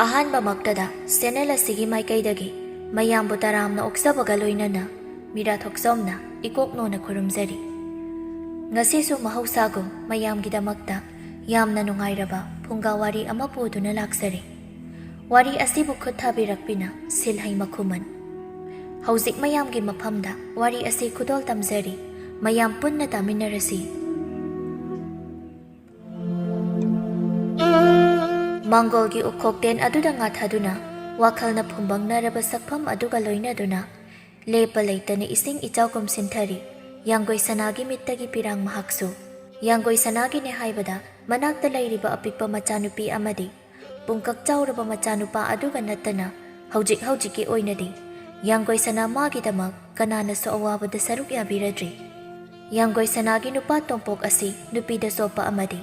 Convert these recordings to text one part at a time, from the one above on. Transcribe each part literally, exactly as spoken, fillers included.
ꯑꯍꯥꯟꯕꯃꯛꯇꯗ channel ꯑꯁꯤꯒꯤ ꯃꯥꯏꯀꯩꯗꯒꯤ ꯃꯌꯥꯝꯕꯨ ꯇꯔꯥꯝꯅ ꯑꯣꯛꯆꯕꯒ ꯂꯣꯏꯅꯅ ꯃꯤꯔꯥ ꯊꯣꯛꯆꯣꯝꯅ ꯏꯀꯣꯛꯅꯣꯅ ꯈꯨꯔꯨꯝꯖꯔꯤ꯫ ꯉꯁꯤꯁꯨ ꯃꯍꯧꯁꯥꯒꯨꯝ ꯃꯌꯥꯝꯒꯤꯗꯃꯛꯇ ꯌꯥꯝꯅ ꯅꯨꯡꯉꯥꯏꯔꯕ ꯐꯨꯡꯒꯥ ꯋꯥꯔꯤ ꯑꯃ ꯄꯨꯗꯨꯅ ꯂꯥꯛꯆꯔꯤ꯫ ꯋꯥꯔꯤ ꯑꯁꯤꯕꯨ ꯈꯨꯠ ꯊꯥꯕꯤꯔꯛꯄꯤꯅ ꯁꯤꯜꯍꯩ ꯃꯈꯨꯃꯟ꯫ ꯍꯧꯖꯤꯛ ꯃꯌꯥꯝꯒꯤ ꯃꯐꯝꯗ ꯋꯥꯔꯤ ꯑꯁꯤ ꯈꯨꯗꯣꯜ ꯇꯝꯖꯔꯤ꯫ ꯃꯌꯥꯝ ꯄꯨꯟꯅ ꯇꯥꯃꯤꯟꯅꯔꯁꯤ꯫ ꯃꯥꯡꯒꯣꯜꯒꯤ ꯎꯈꯣꯛꯇꯦꯟ ꯑꯗꯨꯗ ꯉꯥꯊꯗꯨꯅ ꯋꯥꯈꯜꯅ ꯐꯨꯝꯕꯪꯅꯔꯕ ꯁꯛꯐꯝ ꯑꯗꯨꯒ ꯂꯣꯏꯅꯗꯨꯅ ꯂꯦꯞꯄ ꯂꯩꯇꯅ ꯏꯁꯤꯡ ꯏꯆꯥꯎꯒꯨꯝ ꯁꯤꯟꯊꯔꯤ꯫ ꯌꯥꯡꯒꯣꯏ ꯁꯅꯥꯒꯤ ꯃꯤꯠꯇꯒꯤ ꯄꯤꯔꯥꯡ ꯃꯍꯥꯛꯁꯨ꯫ ꯌꯥꯡꯒꯣꯏ ꯁꯅꯥꯒꯤꯅꯦ ꯍꯥꯏꯕꯗ ꯃꯅꯥꯛꯇ ꯂꯩꯔꯤꯕ ꯑꯄꯤꯛꯄ ꯃꯆꯥꯅꯨꯄꯤ ꯑꯃꯗꯤ ꯄꯨꯡꯀꯛ ꯆꯥꯎꯔꯕ ꯃꯆꯥꯅꯨꯄꯥ ꯑꯗꯨꯒ ꯅꯠꯇꯅ ꯍꯧꯖꯤꯛ ꯍꯧꯖꯤꯛꯀꯤ ꯑꯣꯏꯅꯗꯤ ꯌꯥꯡꯒꯣꯏ ꯁꯅꯥ ꯃꯥꯒꯤꯗꯃꯛ ꯀꯅꯥꯅꯁꯨ ꯑꯋꯥꯕꯗ ꯁꯔꯨꯛ ꯌꯥꯕꯤꯔꯗ꯭ꯔꯤ꯫ ꯌꯥꯡꯒꯣꯏ ꯁꯅꯥꯒꯤ ꯅꯨꯄꯥ ꯇꯣꯝꯄꯣꯛ ꯑꯁꯤ ꯅꯨꯄꯤꯗ ꯆꯣꯞꯄ ꯑꯃꯗꯤ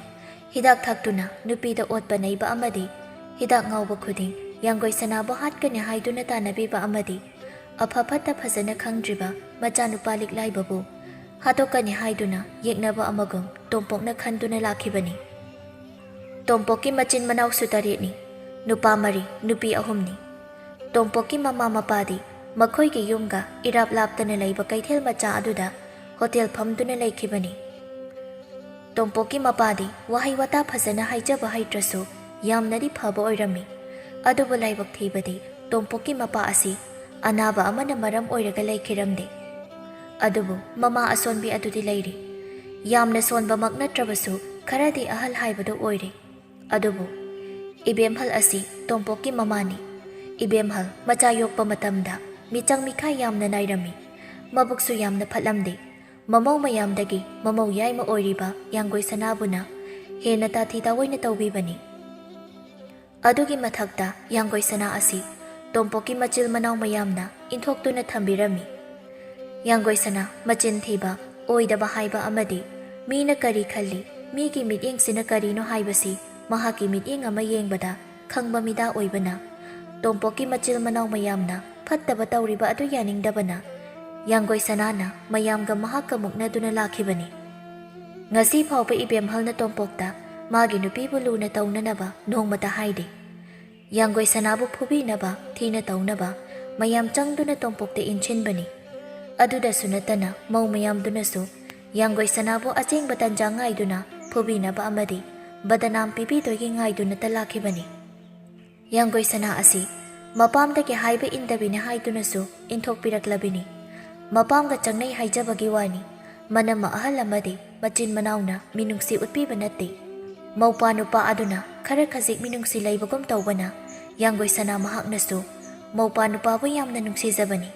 ꯍꯤꯗꯥꯛ ꯊꯛꯇꯨꯅ ꯅꯨꯄꯤꯗ ꯑꯣꯠꯄ ꯅꯩꯕ ꯑꯃꯗꯤ ꯍꯤꯗꯥꯛ ꯉꯥꯎꯕ ꯈꯨꯗꯤꯡ ꯌꯥꯡꯒꯣꯏ ꯁꯅꯥꯕꯨ ꯍꯥꯠꯀꯅꯤ ꯍꯥꯏꯗꯨꯅ ꯇꯥꯟꯅꯕꯤꯕ ꯑꯃꯗꯤ ꯑꯐ ꯐꯠꯇ ꯐꯖꯅ ꯈꯪꯗ꯭ꯔꯤꯕ ꯃꯆꯥꯅꯨꯄꯥ ꯂꯤꯛꯂꯥꯏꯕꯕꯨ ꯍꯥꯠꯇꯣꯛꯀꯅꯤ ꯍꯥꯏꯗꯨꯅ ꯌꯦꯛꯅꯕ ꯑꯃꯒꯨꯝ ꯇꯣꯝꯄꯣꯛꯅ ꯈꯟꯗꯨꯅ ꯂꯥꯛꯈꯤꯕꯅꯤ꯫ ꯇꯣꯝꯄꯣꯛꯀꯤ ꯃꯆꯤꯟ ꯃꯅꯥꯎꯁꯨ ꯇꯔꯦꯠꯅꯤ, ꯅꯨꯄꯥ ꯃꯔꯤ, ꯅꯨꯄꯤ ꯑꯍꯨꯝꯅꯤ꯫ ꯇꯣꯝꯄꯣꯛꯀꯤ ꯃꯃꯥ ꯃꯄꯥꯗꯤ ꯃꯈꯣꯏꯒꯤ ꯌꯨꯝꯒ ꯏꯔꯥꯞ ꯂꯥꯞꯇꯅ ꯂꯩꯕ ꯀꯩꯊꯦꯜ ꯃꯆꯥ ꯑꯗꯨꯗ ꯍꯣꯇꯦꯜ ꯐꯝꯗꯨꯅ ꯂꯩꯈꯤꯕꯅꯤ꯫ ꯇꯣꯝꯄꯣꯛꯀꯤ ꯃꯄꯥꯗꯤ ꯋꯥꯍꯩ ꯋꯥꯇꯥ ꯐꯖꯅ ꯍꯥꯏꯖꯕ ꯍꯩꯇ꯭ꯔꯁꯨ ꯌꯥꯝꯅꯗꯤ ꯐꯕ ꯑꯣꯏꯔꯝꯃꯤ꯫ ꯑꯗꯨꯕꯨ ꯂꯥꯏꯕꯛ ꯊꯤꯕꯗꯤ ꯇꯣꯝꯄꯣꯛꯀꯤ ꯃꯄꯥ ꯑꯁꯤ ꯑꯅꯥꯕ ꯑꯃꯅ ꯃꯔꯝ ꯑꯣꯏꯔꯒ ꯂꯩꯈꯤꯔꯝꯗꯦ꯫ ꯑꯗꯨꯕꯨ ꯃꯃꯥ ꯑꯁꯣꯟꯕꯤ ꯑꯗꯨꯗꯤ ꯂꯩꯔꯤ꯫ ꯌꯥꯝꯅ ꯁꯣꯟꯕꯃꯛ ꯅꯠꯇ꯭ꯔꯕꯁꯨ ꯈꯔꯗꯤ ꯑꯍꯜ ꯍꯥꯏꯕꯗꯨ ꯑꯣꯏꯔꯦ꯫ ꯑꯗꯨꯕꯨ ꯏꯕꯦꯝꯍꯜ ꯑꯁꯤ ꯇꯣꯝꯄꯣꯛꯀꯤ ꯃꯃꯥꯅꯤ꯫ ꯏꯕꯦꯝꯍꯜ ꯃꯆꯥ ꯌꯣꯛꯄ ꯃꯇꯝꯗ ꯃꯤꯆꯪ ꯃꯤꯈꯥꯏ ꯌꯥꯝꯅ ꯅꯥꯏꯔꯝꯃꯤ꯫ ꯃꯕꯨꯛꯁꯨ ꯌꯥꯝꯅ ꯐꯠꯂꯝꯗꯦ꯫ ꯃꯃꯧ ꯃꯌꯥꯝꯗꯒꯤ ꯃꯃꯧ ꯌꯥꯏꯃ ꯑꯣꯏꯔꯤꯕ ꯌꯥꯡꯒꯣꯏ ꯁꯅꯥꯕꯨꯅ ꯍꯦꯟꯅ ꯇꯥꯊꯤ ꯇꯥꯑꯣꯏꯅ ꯇꯧꯕꯤꯕꯅꯤ꯫ ꯑꯗꯨꯒꯤ ꯃꯊꯛꯇ ꯌꯥꯡꯒꯣꯏ ꯁꯅꯥ ꯑꯁꯤ ꯇꯣꯝꯄꯣꯛꯀꯤ ꯃꯆꯤꯜ ꯃꯅꯥꯎ ꯃꯌꯥꯝꯅ ꯏꯟꯊꯣꯛꯇꯨꯅ ꯊꯝꯕꯤꯔꯝꯃꯤ꯫ ꯌꯥꯡꯒꯣꯏ ꯁꯅꯥ ꯃꯆꯤꯟ ꯊꯤꯕ, ꯑꯣꯏꯗꯕ ꯍꯥꯏꯕ ꯑꯃꯗꯤ ꯃꯤꯅ ꯀꯔꯤ ꯈꯜꯂꯤ, ꯃꯤꯒꯤ ꯃꯤꯠꯌꯦꯡꯁꯤꯅ ꯀꯔꯤꯅꯣ ꯍꯥꯏꯕꯁꯤ ꯃꯍꯥꯛꯀꯤ ꯃꯤꯠꯌꯦꯡ ꯑꯃ ꯌꯦꯡꯕꯗ ꯈꯪꯕ ꯃꯤꯗꯥ ꯑꯣꯏꯕꯅ ꯇꯣꯝꯄꯣꯛꯀꯤ ꯃꯆꯤꯜ ꯃꯅꯥꯎ ꯃꯌꯥꯝꯅ ꯐꯠꯇꯕ ꯇꯧꯔꯤꯕ ꯑꯗꯨ ꯌꯥꯅꯤꯡꯗꯕꯅ ꯌꯥꯡꯒꯣꯏ ꯁꯅꯥꯅ ꯃꯌꯥꯝꯒ ꯃꯍꯥꯛꯀ ꯃꯨꯛꯅꯗꯨꯅ ꯂꯥꯛꯈꯤꯕꯅꯤ꯫ ꯉꯁꯤ ꯐꯥꯎꯕ ꯏꯕꯦꯝꯍꯜꯅ ꯇꯣꯝꯄꯣꯛꯇ ꯃꯥꯒꯤ ꯅꯨꯄꯤꯕꯨ ꯂꯨꯅ ꯇꯧꯅꯅꯕ ꯅꯣꯡꯃꯇ ꯍꯥꯏꯗꯦ꯫ ꯌꯥꯡꯒꯣꯏ ꯁꯅꯥꯕꯨ ꯐꯨꯕꯤꯅꯕ, ꯊꯤꯅ ꯇꯧꯅꯕ ꯃꯌꯥꯝ ꯆꯪꯗꯨꯅ ꯇꯣꯝꯄꯣꯛꯇ ꯏꯟꯁꯤꯟꯕꯅꯤ꯫ ꯑꯗꯨꯗꯁꯨ ꯅꯠꯇꯅ ꯃꯧ ꯃꯌꯥꯝꯗꯨꯅꯁꯨ ꯌꯥꯡꯒꯣꯏ ꯁꯅꯥꯕꯨ ꯑꯆꯦꯡꯕ ꯇꯟꯖꯥ ꯉꯥꯏꯗꯨꯅ ꯐꯨꯕꯤꯅꯕ ꯑꯃꯗꯤ ꯕꯗꯅꯥꯝ ꯄꯤꯕꯤꯗꯣꯏꯒꯤ ꯉꯥꯏꯗꯨꯅꯇ ꯂꯥꯛꯈꯤꯕꯅꯤ꯫ ꯌꯥꯡꯒꯣꯏ ꯁꯅꯥ ꯑꯁꯤ ꯃꯄꯥꯝꯗꯒꯤ ꯍꯥꯏꯕ ꯏꯟꯗꯕꯤꯅꯤ ꯍꯥꯏꯗꯨꯅꯁꯨ ꯏꯟꯊꯣꯛꯄꯤꯔꯛꯂꯕꯤꯅꯤ꯫ ꯃꯄꯥꯝꯒ ꯆꯪꯅꯩ ꯍꯥꯏꯖꯕꯒꯤ ꯋꯥꯅꯤ, ꯃꯅꯝꯃ ꯑꯍꯜ ꯑꯃꯗꯤ ꯃꯆꯤꯟ ꯃꯅꯥꯎꯅ ꯃꯤꯅꯨꯡꯁꯤ ꯎꯠꯄꯤꯕ ꯅꯠꯇꯦ꯫ ꯃꯧꯄꯥ ꯅꯨꯄꯥ ꯑꯗꯨꯅ ꯈꯔ ꯈꯖꯤꯛ ꯃꯤꯅꯨꯡꯁꯤ ꯂꯩꯕꯒꯨꯝ ꯇꯧꯕꯅ ꯌꯥꯡꯒꯣꯏ ꯁꯅꯥ ꯃꯍꯥꯛꯅꯁꯨ ꯃꯧꯄꯥ ꯅꯨꯄꯥꯕꯨ ꯌꯥꯝꯅ ꯅꯨꯡꯁꯤꯖꯕꯅꯤ꯫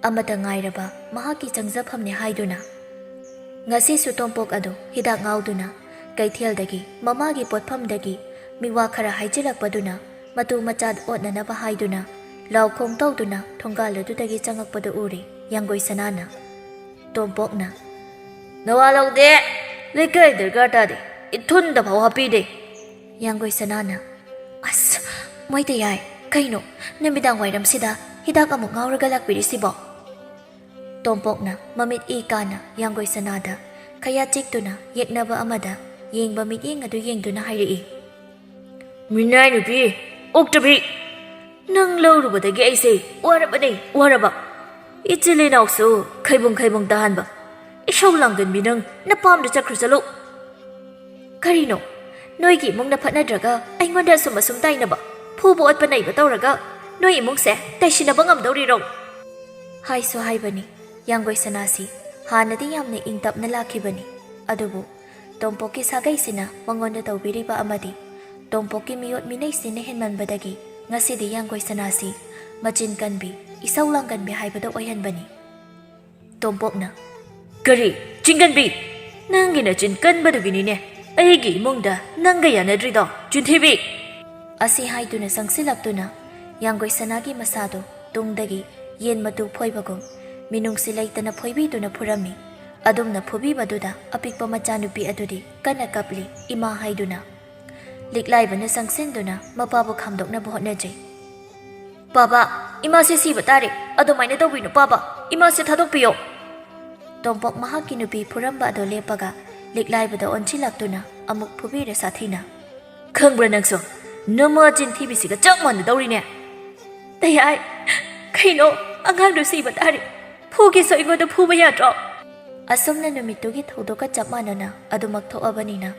ꯑꯃꯠꯇ ꯉꯥꯏꯔꯕ ꯃꯍꯥꯛꯀꯤ ꯆꯪꯖꯐꯝꯅꯤ ꯍꯥꯏꯗꯨꯅ ꯉꯁꯤꯁꯨ ꯇꯣꯝꯄꯣꯛ ꯑꯗꯨ ꯍꯤꯗꯥꯛ ꯉꯥꯎꯗꯨꯅ ꯀꯩꯊꯦꯜꯗꯒꯤ ꯃꯃꯥꯒꯤ ꯄꯣꯠꯐꯝꯗꯒꯤ ꯃꯤꯋꯥ ꯈꯔ ꯍꯥꯏꯖꯤꯜꯂꯛꯄꯗꯨꯅ ꯃꯇꯨ ꯃꯆꯥ ꯑꯣꯠꯅꯅꯕ ꯍꯥꯏꯗꯨꯅ ꯂꯥꯎ ꯈꯣꯡ ꯇꯧꯗꯨꯅ ꯊꯣꯡꯒꯥꯜ ꯑꯗꯨꯗꯒꯤ ꯆꯪꯉꯛꯄꯗꯨ ꯎꯔꯦ ꯌꯥꯡꯒꯣꯏ ꯁꯅꯥꯅ꯫ ꯇꯣꯝꯄꯣꯛꯅ, "ꯅꯋꯥ ꯂꯧꯗꯦ, ꯂꯩꯀꯥꯏ ꯗꯔꯀꯥꯔ ꯇꯥꯗꯦ, ꯏꯊꯨꯟꯗ ꯐꯥꯎ ꯍꯥꯞꯄꯤꯗꯦ"꯫ ꯌꯥꯡꯒꯣꯏ ꯁꯅꯥꯅ, "ꯑꯁ, ꯃꯣꯏꯗ ꯌꯥꯏ, ꯀꯩꯅꯣ ꯅꯨꯃꯤꯗꯥꯡ ꯋꯥꯏꯔꯝꯁꯤꯗ ꯍꯤꯗꯥꯛ ꯑꯃꯨꯛ ꯉꯥꯎꯔꯒ ꯂꯥꯛꯄꯤꯔꯤꯁꯤꯕꯣ?" ꯇꯣꯝꯄꯣꯛꯅ ꯃꯃꯤꯠ ꯏ ꯀꯥꯅ ꯌꯥꯡꯒꯣꯏ ꯁꯅꯥꯗ ꯈꯌꯥ ꯆꯤꯛꯇꯨꯅ ꯌꯦꯛꯅꯕ ꯑꯃꯗ ꯌꯦꯡꯕ ꯃꯤꯠꯌꯦꯡ ꯑꯗꯨ ꯌꯦꯡꯗꯨꯅ ꯍꯥꯏꯔꯛꯏ, "ꯃꯤꯅꯥꯏ ꯅꯨꯄꯤ, ꯑꯣꯛꯇꯕꯤ, ꯅꯪ ꯂꯧꯔꯨꯕꯗꯒꯤ ꯑꯩꯁꯦ ꯋꯥꯔꯕꯅꯦ, ꯋꯥꯔꯕ꯫ ꯏꯆꯤꯜ ꯏꯅꯥꯎꯁꯨ ꯈꯩꯕꯨꯡ ꯈꯩꯕꯨꯡ ꯇꯥꯍꯟꯕ꯫ ꯏꯁꯧ ꯂꯥꯡꯒꯟꯕꯤ ꯅꯪ, ꯅꯄꯥꯝꯗ ꯆꯠꯈ꯭ꯔꯨ ꯆꯠꯂꯨ"꯫ "ꯀꯔꯤꯅꯣ? ꯅꯣꯏꯒꯤ ꯏꯃꯨꯡꯅ ꯐꯠꯅꯗ꯭ꯔꯒ ꯑꯩꯉꯣꯟꯗ ꯑꯁꯨꯝ ꯑꯁꯨꯝ ꯇꯥꯏꯅꯕ, ꯐꯨꯕ ꯑꯣꯠꯄ ꯅꯩꯕ ꯇꯧꯔꯒ ꯅꯣꯏ ꯏꯃꯨꯡꯁꯦ ꯇꯩꯁꯤꯟꯅꯕ ꯉꯝꯗꯧꯔꯤꯔꯣ?" ꯍꯥꯏꯁꯨ ꯍꯥꯏꯕꯅꯤ, ꯌꯥꯡꯒꯣꯏ ꯁꯅꯥꯁꯤ ꯍꯥꯟꯅꯗꯤ ꯌꯥꯝꯅ ꯏꯪ ꯇꯞꯅ ꯂꯥꯛꯈꯤꯕꯅꯤ꯫ ꯑꯗꯨꯕꯨ ꯇꯣꯝꯄꯣꯛꯀꯤ ꯁꯥꯒꯩꯁꯤꯅ ꯃꯉꯣꯟꯗ ꯇꯧꯕꯤꯔꯤꯕ ꯑꯃꯗꯤ ꯇꯣꯝꯄꯣꯛꯀꯤ ꯃꯤꯑꯣꯠ ꯃꯤꯅꯩꯁꯤꯅ ꯍꯦꯟꯃꯟꯕꯗꯒꯤ ꯉꯁꯤꯗꯤ ꯌꯥꯡꯒꯣꯏ ꯁꯅꯥꯁꯤ ꯃꯆꯤꯟ ꯀꯟꯕꯤ, ꯏꯁꯧ ꯂꯥꯡꯒꯟꯕꯤ ꯍꯥꯏꯕꯗꯣ ꯑꯣꯏꯍꯟꯕꯅꯤ꯫ ꯇꯣꯝꯄꯣꯛꯅ, "ꯀꯔꯤ? ꯆꯤꯟꯒꯟꯕꯤ? ꯅꯪꯒꯤ ꯅꯆꯤꯟ ꯀꯟꯕꯗꯨꯒꯤꯅꯤꯅꯦ ꯑꯩꯒꯤ ꯏꯃꯨꯡꯗ ꯅꯪꯒ ꯌꯥꯅꯗ꯭ꯔꯤꯗꯣ, ꯆꯤꯟꯊꯤꯕꯤ!" ꯑꯁꯤ ꯍꯥꯏꯗꯨꯅ ꯆꯪꯁꯤꯜꯂꯛꯇꯨꯅ ꯌꯥꯡꯒꯣꯏ ꯁꯅꯥꯒꯤ ꯃꯁꯥꯗꯨ ꯇꯨꯡꯗꯒꯤ ꯌꯦꯟ ꯃꯇꯨ ꯐꯣꯏꯕꯒꯨꯝ ꯃꯤꯅꯨꯡꯁꯤ ꯂꯩꯇꯅ ꯐꯣꯏꯕꯤꯗꯨꯅ ꯐꯨꯔꯝꯃꯤ꯫ ꯑꯗꯨꯝꯅ ꯐꯨꯕꯤꯕꯗꯨꯗ ꯑꯄꯤꯛꯄ ꯃꯆꯥꯅꯨꯄꯤ ꯑꯗꯨꯗꯤ ꯀꯟꯅ ꯀꯞꯂꯤ, "ꯏꯃꯥ" ꯍꯥꯏꯗꯨꯅ꯫ ꯂꯤꯛꯂꯥꯏꯕꯅ ꯆꯪꯁꯤꯟꯗꯨꯅ ꯃꯄꯥꯕꯨ ꯈꯥꯝꯗꯣꯛꯅꯕ ꯍꯣꯠꯅꯖꯩ꯫ "ꯄꯥꯕ, ꯏꯃꯥꯁꯦ ꯁꯤꯕ ꯇꯥꯔꯦ, ꯑꯗꯨꯃꯥꯏꯅ ꯇꯧꯕꯤꯅꯨ ꯄꯥꯕ, ꯏꯃꯥꯁꯦ ꯊꯥꯗꯣꯛꯄꯤꯌꯣ"꯫ ꯇꯣꯝꯄꯣꯛ ꯃꯍꯥꯛꯀꯤ ꯅꯨꯄꯤ ꯐꯨꯔꯝꯕ ꯑꯗꯨ ꯂꯦꯞꯄꯒ ꯂꯤꯛꯂꯥꯏꯕꯗ ꯑꯣꯟꯁꯤꯜꯂꯛꯇꯨꯅ ꯑꯃꯨꯛ ꯐꯨꯕꯤꯔꯦ ꯁꯥꯊꯤꯅ꯫ "ꯈꯪꯕ꯭ꯔꯥ ꯅꯪꯁꯨ? ꯅꯃ ꯆꯤꯟꯊꯤꯕꯤꯁꯤꯒ ꯆꯞ ꯃꯥꯟꯅꯗꯧꯔꯤꯅꯦ꯫ ꯇꯌꯥꯏ, ꯀꯩꯅꯣ? ꯑꯉꯥꯡꯗꯨ ꯁꯤꯕ ꯇꯥꯔꯦ꯫ ꯐꯨꯒꯦꯁꯨ ꯑꯩꯉꯣꯟꯗ ꯐꯨꯕ ꯌꯥꯗ꯭ꯔꯣ? ꯑꯁꯨꯝꯅ ꯅꯨꯃꯤꯠꯇꯨꯒꯤ ꯊꯧꯗꯣꯛꯀ ꯆꯞ ꯃꯥꯟꯅꯅ ꯑꯗꯨꯃꯛ ꯊꯣꯛꯑꯕꯅꯤꯅ,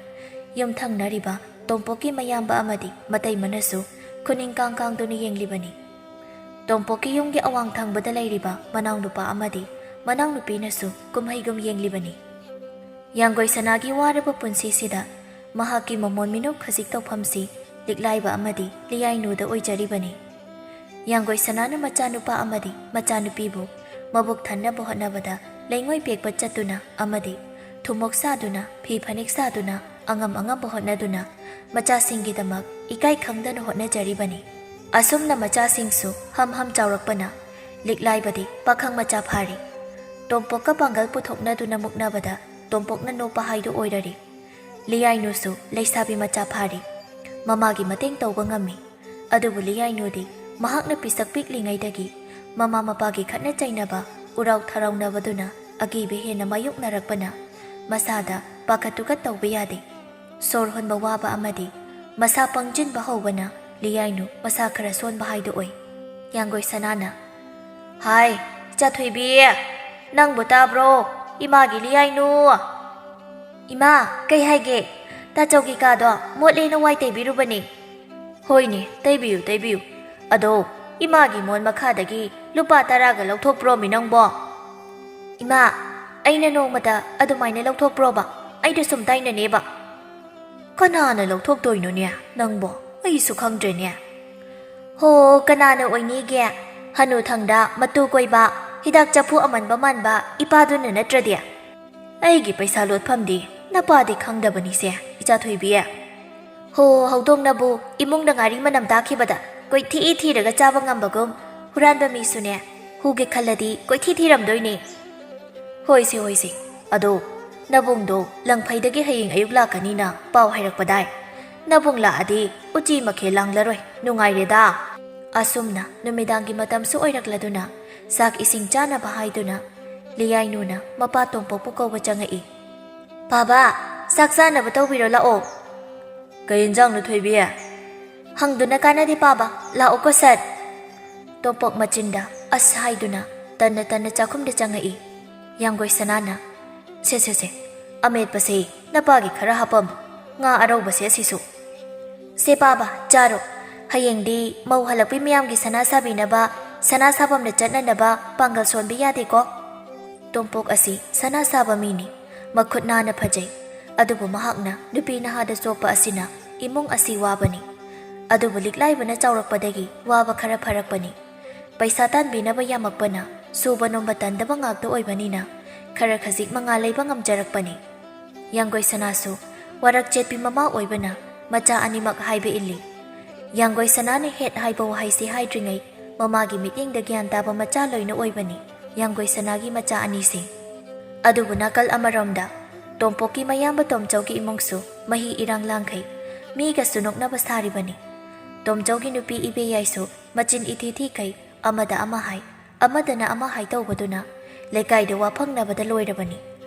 ꯌꯨꯝ ꯊꯪꯅꯔꯤꯕ ꯇꯣꯝꯄꯣꯛꯀꯤ ꯃꯌꯥꯝꯕ ꯑꯃꯗꯤ ꯃꯇꯩꯃꯅꯁꯨ ꯈꯨꯅꯤꯡ ꯀꯥꯡ ꯀꯥꯡꯗꯨꯅ ꯌꯦꯡꯂꯤꯕꯅꯤ꯫ ꯇꯣꯝꯄꯣꯛꯀꯤ ꯌꯨꯝꯒꯤ ꯑꯋꯥꯡ ꯊꯪꯕꯗ ꯂꯩꯔꯤꯕ ꯃꯅꯥꯎꯅꯨꯄꯥ ꯑꯃꯗꯤ ꯃꯅꯥꯎꯅꯨꯄꯤꯅꯁꯨ ꯀꯨꯝꯍꯩꯒꯨꯝ ꯌꯦꯡꯂꯤꯕꯅꯤ꯫ ꯌꯥꯡꯒꯣꯏ ꯁꯅꯥꯒꯤ ꯋꯥꯔꯕ ꯄꯨꯟꯁꯤꯁꯤꯗ ꯃꯍꯥꯛꯀꯤ ꯃꯃꯣꯟ ꯃꯤꯅꯣꯛ ꯈꯖꯤꯛ ꯇꯧꯐꯝꯁꯤ ꯂꯤꯛꯂꯥꯏꯕ ꯑꯃꯗꯤ ꯂꯤꯌꯥꯏꯅꯨꯗ ꯑꯣꯏꯖꯔꯤꯕꯅꯤ꯫ ꯌꯥꯡꯒꯣꯏ ꯁꯅꯥꯅ ꯃꯆꯥꯅꯨꯄꯥ ꯑꯃꯗꯤ ꯃꯆꯥꯅꯨꯄꯤꯕꯨ ꯃꯕꯨꯛ ꯊꯟꯅꯕ ꯍꯣꯠꯅꯕꯗ ꯂꯩꯉꯣꯏ ꯄꯦꯛꯄ ꯆꯠꯇꯨꯅ ꯑꯃꯗꯤ ꯊꯨꯝꯃꯣꯛ ꯁꯥꯗꯨꯅ, ꯐꯤ ꯐꯅꯦꯛ ꯁꯥꯗꯨꯅ, ꯑꯉꯝ ꯑꯉꯝꯕ ꯍꯣꯠꯅꯗꯨꯅ ꯃꯆꯥꯁꯤꯡꯒꯤꯗꯃꯛ ꯏꯀꯥꯏ ꯈꯪꯗꯅ ꯍꯣꯠꯅꯖꯔꯤꯕꯅꯤ꯫ ꯑꯁꯨꯝꯅ ꯃꯆꯥꯁꯤꯡꯁꯨ ꯍꯝ ꯍꯝ ꯆꯥꯎꯔꯛꯄꯅ ꯂꯤꯛꯂꯥꯏꯕꯗꯤ ꯄꯥꯈꯪ ꯃꯆꯥ ꯐꯥꯔꯤ꯫ ꯇꯣꯝꯄꯣꯛꯀ ꯄꯥꯡꯒꯜ ꯄꯨꯊꯣꯛꯅꯗꯨꯅ ꯃꯨꯛꯅꯕꯗ ꯇꯣꯝꯄꯣꯛꯅ ꯅꯣꯞꯄ ꯍꯥꯏꯗꯨ ꯑꯣꯏꯔꯔꯤ꯫ ꯂꯤꯌꯥꯏꯅꯨꯁꯨ ꯂꯩꯁꯥꯕꯤ ꯃꯆꯥ ꯐꯥꯔꯤ꯫ ꯃꯃꯥꯒꯤ ꯃꯇꯦꯡ ꯇꯧꯕ ꯉꯝꯃꯤ꯫ ꯑꯗꯨꯕꯨ ꯂꯤꯌꯥꯏꯅꯨꯗꯤ ꯃꯍꯥꯛꯅ ꯄꯤꯁꯛ ꯄꯤꯛꯂꯤꯉꯩꯗꯒꯤ ꯃꯃꯥ ꯃꯄꯥꯒꯤ ꯈꯠꯅ ꯆꯩꯅꯕ, ꯎꯔꯥꯎ ꯊꯔꯥꯎꯅꯕꯗꯨꯅ ꯑꯀꯤꯕ ꯍꯦꯟꯅ ꯃꯥꯌꯣꯛꯅꯔꯛꯄꯅ ꯃꯁꯥꯗ ꯄꯥꯈꯠ ꯇꯨꯀꯠ ꯇꯧꯕ ꯌꯥꯗꯦ꯫ ꯁꯣꯔ ꯍꯣꯟꯕ ꯋꯥꯕ ꯑꯃꯗꯤ ꯃꯁꯥ ꯄꯪꯖꯤꯟꯕ ꯍꯧꯕꯅ ꯂꯤꯌꯥꯏꯅꯨ ꯃꯁꯥ ꯈꯔ ꯁꯣꯟꯕ ꯍꯥꯏꯗꯨ ꯑꯣꯏ꯫ ꯌꯥꯡꯒꯣꯏ ꯁꯅꯥꯅ, "ꯍꯥꯏ, ꯏꯆꯥ ꯊꯣꯏꯕꯤ, ꯅꯪꯕꯨ ꯇꯥꯕ꯭ꯔꯣ? ꯏꯃꯥꯒꯤ ꯂꯤꯌꯥꯏꯅꯨ!" "ꯏꯃꯥ, ꯀꯩ ꯍꯥꯏꯒꯦ? ꯇꯥꯆꯧꯒꯤ ꯀꯥꯗꯣ ꯃꯣꯠꯂꯦꯅ ꯋꯥꯏ ꯇꯩꯕꯤꯔꯨꯕꯅꯦ꯫" "ꯍꯣꯏꯅꯦ, ꯇꯩꯕꯤꯌꯨ, ꯇꯩꯕꯤꯌꯨ꯫ ꯑꯗꯣ, ꯏꯃꯥꯒꯤ ꯃꯣꯟ ꯃꯈꯥꯗꯒꯤ ꯂꯨꯄꯥ ꯇꯔꯥꯒ ꯂꯧꯊꯣꯛꯄ꯭ꯔꯣꯃꯤ ꯅꯪꯕꯣ?" "ꯏꯃꯥ, ꯑꯩꯅ ꯅꯣꯡꯃꯇ ꯑꯗꯨꯃꯥꯏꯅ ꯂꯧꯊꯣꯛꯄ꯭ꯔꯣꯕ? ꯑꯩꯗ ꯁꯨꯝ ꯇꯥꯏꯅꯅꯦꯕ꯫" "ꯀꯅꯥꯅ ꯂꯧꯊꯣꯛꯇꯣꯏꯅꯣꯅꯦ ꯅꯪꯕꯣ? ꯑꯩꯁꯨ ꯈꯪꯗ꯭ꯔꯦꯅꯦ꯫" "ꯍꯣ, ꯀꯅꯥꯅ ꯑꯣꯏꯅꯤꯒꯦ? ꯍꯅꯨꯊꯪꯗ ꯃꯇꯨ ꯀꯣꯏꯕ, ꯍꯤꯗꯥꯛ ꯆꯐꯨ ꯑꯃꯟꯕ ꯃꯥꯟꯕ ꯏꯄꯥꯗꯨꯅ ꯅꯠꯇ꯭ꯔꯗꯤ?" "ꯑꯩꯒꯤ ꯄꯩꯁꯥ ꯂꯣꯠꯐꯝꯗꯤ ꯅꯄꯥꯗꯤ ꯈꯪꯗꯕꯅꯤꯁꯦ, ꯏꯆꯥ ꯊꯣꯏꯕꯤ꯫" "ꯍꯣ, ꯍꯧꯗꯣꯡꯅꯕꯨ ꯏꯃꯨꯡꯗ ꯉꯥꯔꯤ ꯃꯅꯝ ꯇꯥꯈꯤꯕꯗ ꯀꯣꯏꯊꯤ ꯊꯤꯔꯒ ꯆꯥꯕ ꯉꯝꯕꯒꯨꯝ, ꯍꯨꯔꯥꯟꯕ ꯃꯤꯁꯨꯅꯦ, ꯍꯨꯒꯦ ꯈꯜꯂꯗꯤ ꯀꯣꯏꯊꯤ ꯊꯤꯔꯝꯗꯣꯏꯅꯦ꯫" "ꯍꯣꯏꯁꯦ, ꯍꯣꯏꯁꯦ꯫ ꯑꯗꯣ ꯅꯕꯨꯡꯗꯣ ꯂꯪꯐꯩꯗꯒꯤ ꯍꯌꯦꯡ ꯑꯌꯨꯛ ꯂꯥꯛꯀꯅꯤꯅ ꯄꯥꯎ ꯍꯥꯏꯔꯛꯄꯗꯥꯏ? ꯅꯕꯨꯡ ꯂꯥꯛꯑꯗꯤ ꯎꯆꯤ ꯃꯈꯦꯜ ꯂꯥꯡꯂꯔꯣꯏ, ꯅꯨꯡꯉꯥꯏꯔꯦꯗꯥ꯫" ꯑꯁꯨꯝꯅ ꯅꯨꯃꯤꯗꯥꯡꯒꯤ ꯃꯇꯝꯁꯨ ꯑꯣꯏꯔꯛꯂꯗꯨꯅ ꯆꯥꯛ ꯏꯁꯤꯡ ꯆꯥꯅꯕ ꯍꯥꯏꯗꯨꯅ ꯂꯤꯌꯥꯏꯅꯨꯅ ꯃꯄꯥ ꯇꯣꯝꯄꯣꯛꯄꯨ ꯀꯧꯕ ꯆꯪꯉꯛꯏ꯫ "ꯄꯥꯕ, ꯆꯥꯛ ꯆꯥꯅꯕ ꯇꯧꯕꯤꯔꯣ ꯂꯥꯛꯑꯣ꯫" "ꯀꯩ ꯏꯟꯖꯥꯡꯅꯣ ꯊꯣꯏꯕꯤ?" "ꯍꯪꯗꯨꯅ ꯀꯥꯟꯅꯗꯦ ꯄꯥꯕ, ꯂꯥꯛꯑꯣꯀꯣ ꯁꯠ!" ꯇꯣꯝꯄꯣꯛ ꯃꯆꯤꯟꯗ "ꯑꯁ" ꯍꯥꯏꯗꯨꯅ ꯇꯟꯅ ꯇꯟꯅ ꯆꯥꯛꯈꯨꯝꯗ ꯆꯪꯉꯛꯏ꯫ ꯌꯥꯡꯒꯣꯏ ꯁꯅꯥꯅ, "ꯁꯦ ꯁꯦ ꯁꯦ, ꯑꯃꯦꯠꯄꯁꯦ ꯅꯄꯥꯒꯤ ꯈꯔ ꯍꯥꯄꯝꯃꯨ, ꯉꯥ ꯑꯔꯧꯕꯁꯦ ꯑꯁꯤꯁꯨ꯫ ꯁꯦ ꯄꯥꯕ, ꯆꯥꯔꯣ꯫ ꯍꯌꯦꯡꯗꯤ ꯃꯧ ꯍꯜꯂꯛꯄꯩ ꯃꯌꯥꯝꯒꯤ ꯁꯅꯥ ꯁꯥꯕꯤꯅꯕ, ꯁꯅꯥ ꯁꯥꯐꯝꯗ ꯆꯠꯅꯅꯕ ꯄꯥꯡꯒꯜ ꯁꯣꯟꯕ ꯌꯥꯗꯦꯀꯣ꯫" ꯇꯣꯝꯄꯣꯛ ꯑꯁꯤ ꯁꯅꯥ ꯁꯥꯕ ꯃꯤꯅꯤ꯫ ꯃꯈꯨꯠ ꯅꯥꯟꯅ ꯐꯖꯩ꯫ ꯑꯗꯨꯕꯨ ꯃꯍꯥꯛꯅ ꯅꯨꯄꯤ ꯅꯍꯥꯗ ꯆꯣꯞꯄ ꯑꯁꯤꯅ ꯏꯃꯨꯡ ꯑꯁꯤ ꯋꯥꯕꯅꯤ꯫ ꯑꯗꯨꯕꯨ ꯂꯤꯛꯂꯥꯏꯕꯅ ꯆꯥꯎꯔꯛꯄꯗꯒꯤ ꯋꯥꯕ ꯈꯔ ꯐꯔꯛꯄꯅꯤ꯫ ꯄꯩꯁꯥ ꯇꯥꯟꯕꯤꯅꯕ ꯌꯥꯝꯃꯛꯄꯅ ꯁꯨꯕ ꯅꯣꯝꯕ ꯇꯟꯗꯕ ꯉꯥꯛꯇ ꯑꯣꯏꯕꯅꯤꯅ ꯈꯔ ꯈꯖꯤꯛ ꯃꯉꯥ ꯂꯩꯕ ꯉꯝꯖꯔꯛꯄꯅꯤ꯫ ꯌꯥꯡꯒꯣꯏ ꯁꯅꯥꯁꯨ ꯋꯥꯔꯛ ꯆꯦꯠꯄꯤ ꯃꯃꯥ ꯑꯣꯏꯕꯅ ꯃꯆꯥ ꯑꯅꯤꯃꯛ ꯍꯥꯏꯕ ꯏꯜꯂꯤ꯫ ꯌꯥꯡꯒꯣꯏ ꯁꯅꯥꯅ ꯍꯦꯠ ꯍꯥꯏꯕ ꯋꯥꯍꯩꯁꯤ ꯍꯥꯏꯗ꯭ꯔꯤꯉꯩ ꯃꯃꯥꯒꯤ ꯃꯤꯠꯌꯦꯡꯗ ꯒ꯭ꯌꯥꯟ ꯇꯥꯕ ꯃꯆꯥ ꯂꯣꯏꯅ ꯑꯣꯏꯕꯅꯤ꯫ ꯌꯥꯡꯒꯣꯏ ꯁꯅꯥꯒꯤ ꯃꯆꯥ ꯑꯅꯤꯁꯤ꯫ ꯑꯗꯨꯕꯨ ꯅꯥꯀꯜ ꯑꯃꯔꯣꯝꯗ ꯇꯣꯝꯄꯣꯛꯀꯤ ꯃꯌꯥꯝꯕ ꯇꯣꯝꯆꯧꯒꯤ ꯏꯃꯨꯡꯁꯨ ꯃꯍꯤ ꯏꯔꯥꯡ ꯂꯥꯡꯈꯩ ꯃꯤꯒꯁꯨ ꯅꯣꯛꯅꯕ ꯁꯥꯔꯤꯕꯅꯤ꯫ ꯇꯣꯝꯆꯧꯒꯤ ꯅꯨꯄꯤ ꯏꯕꯦꯌꯥꯏꯁꯨ ꯃꯆꯤꯟ ꯏꯊꯤ ꯊꯤꯈꯩ ꯑꯃꯗ ꯑꯃ ꯍꯥꯏ, ꯑꯃꯗꯅ ꯑꯃ ꯍꯥꯏ ꯇꯧꯕꯗꯨꯅ ꯂꯩꯀꯥꯏꯗ ꯋꯥ ꯐꯪꯅꯕꯗ ꯂꯣꯏꯔꯕꯅꯤ꯫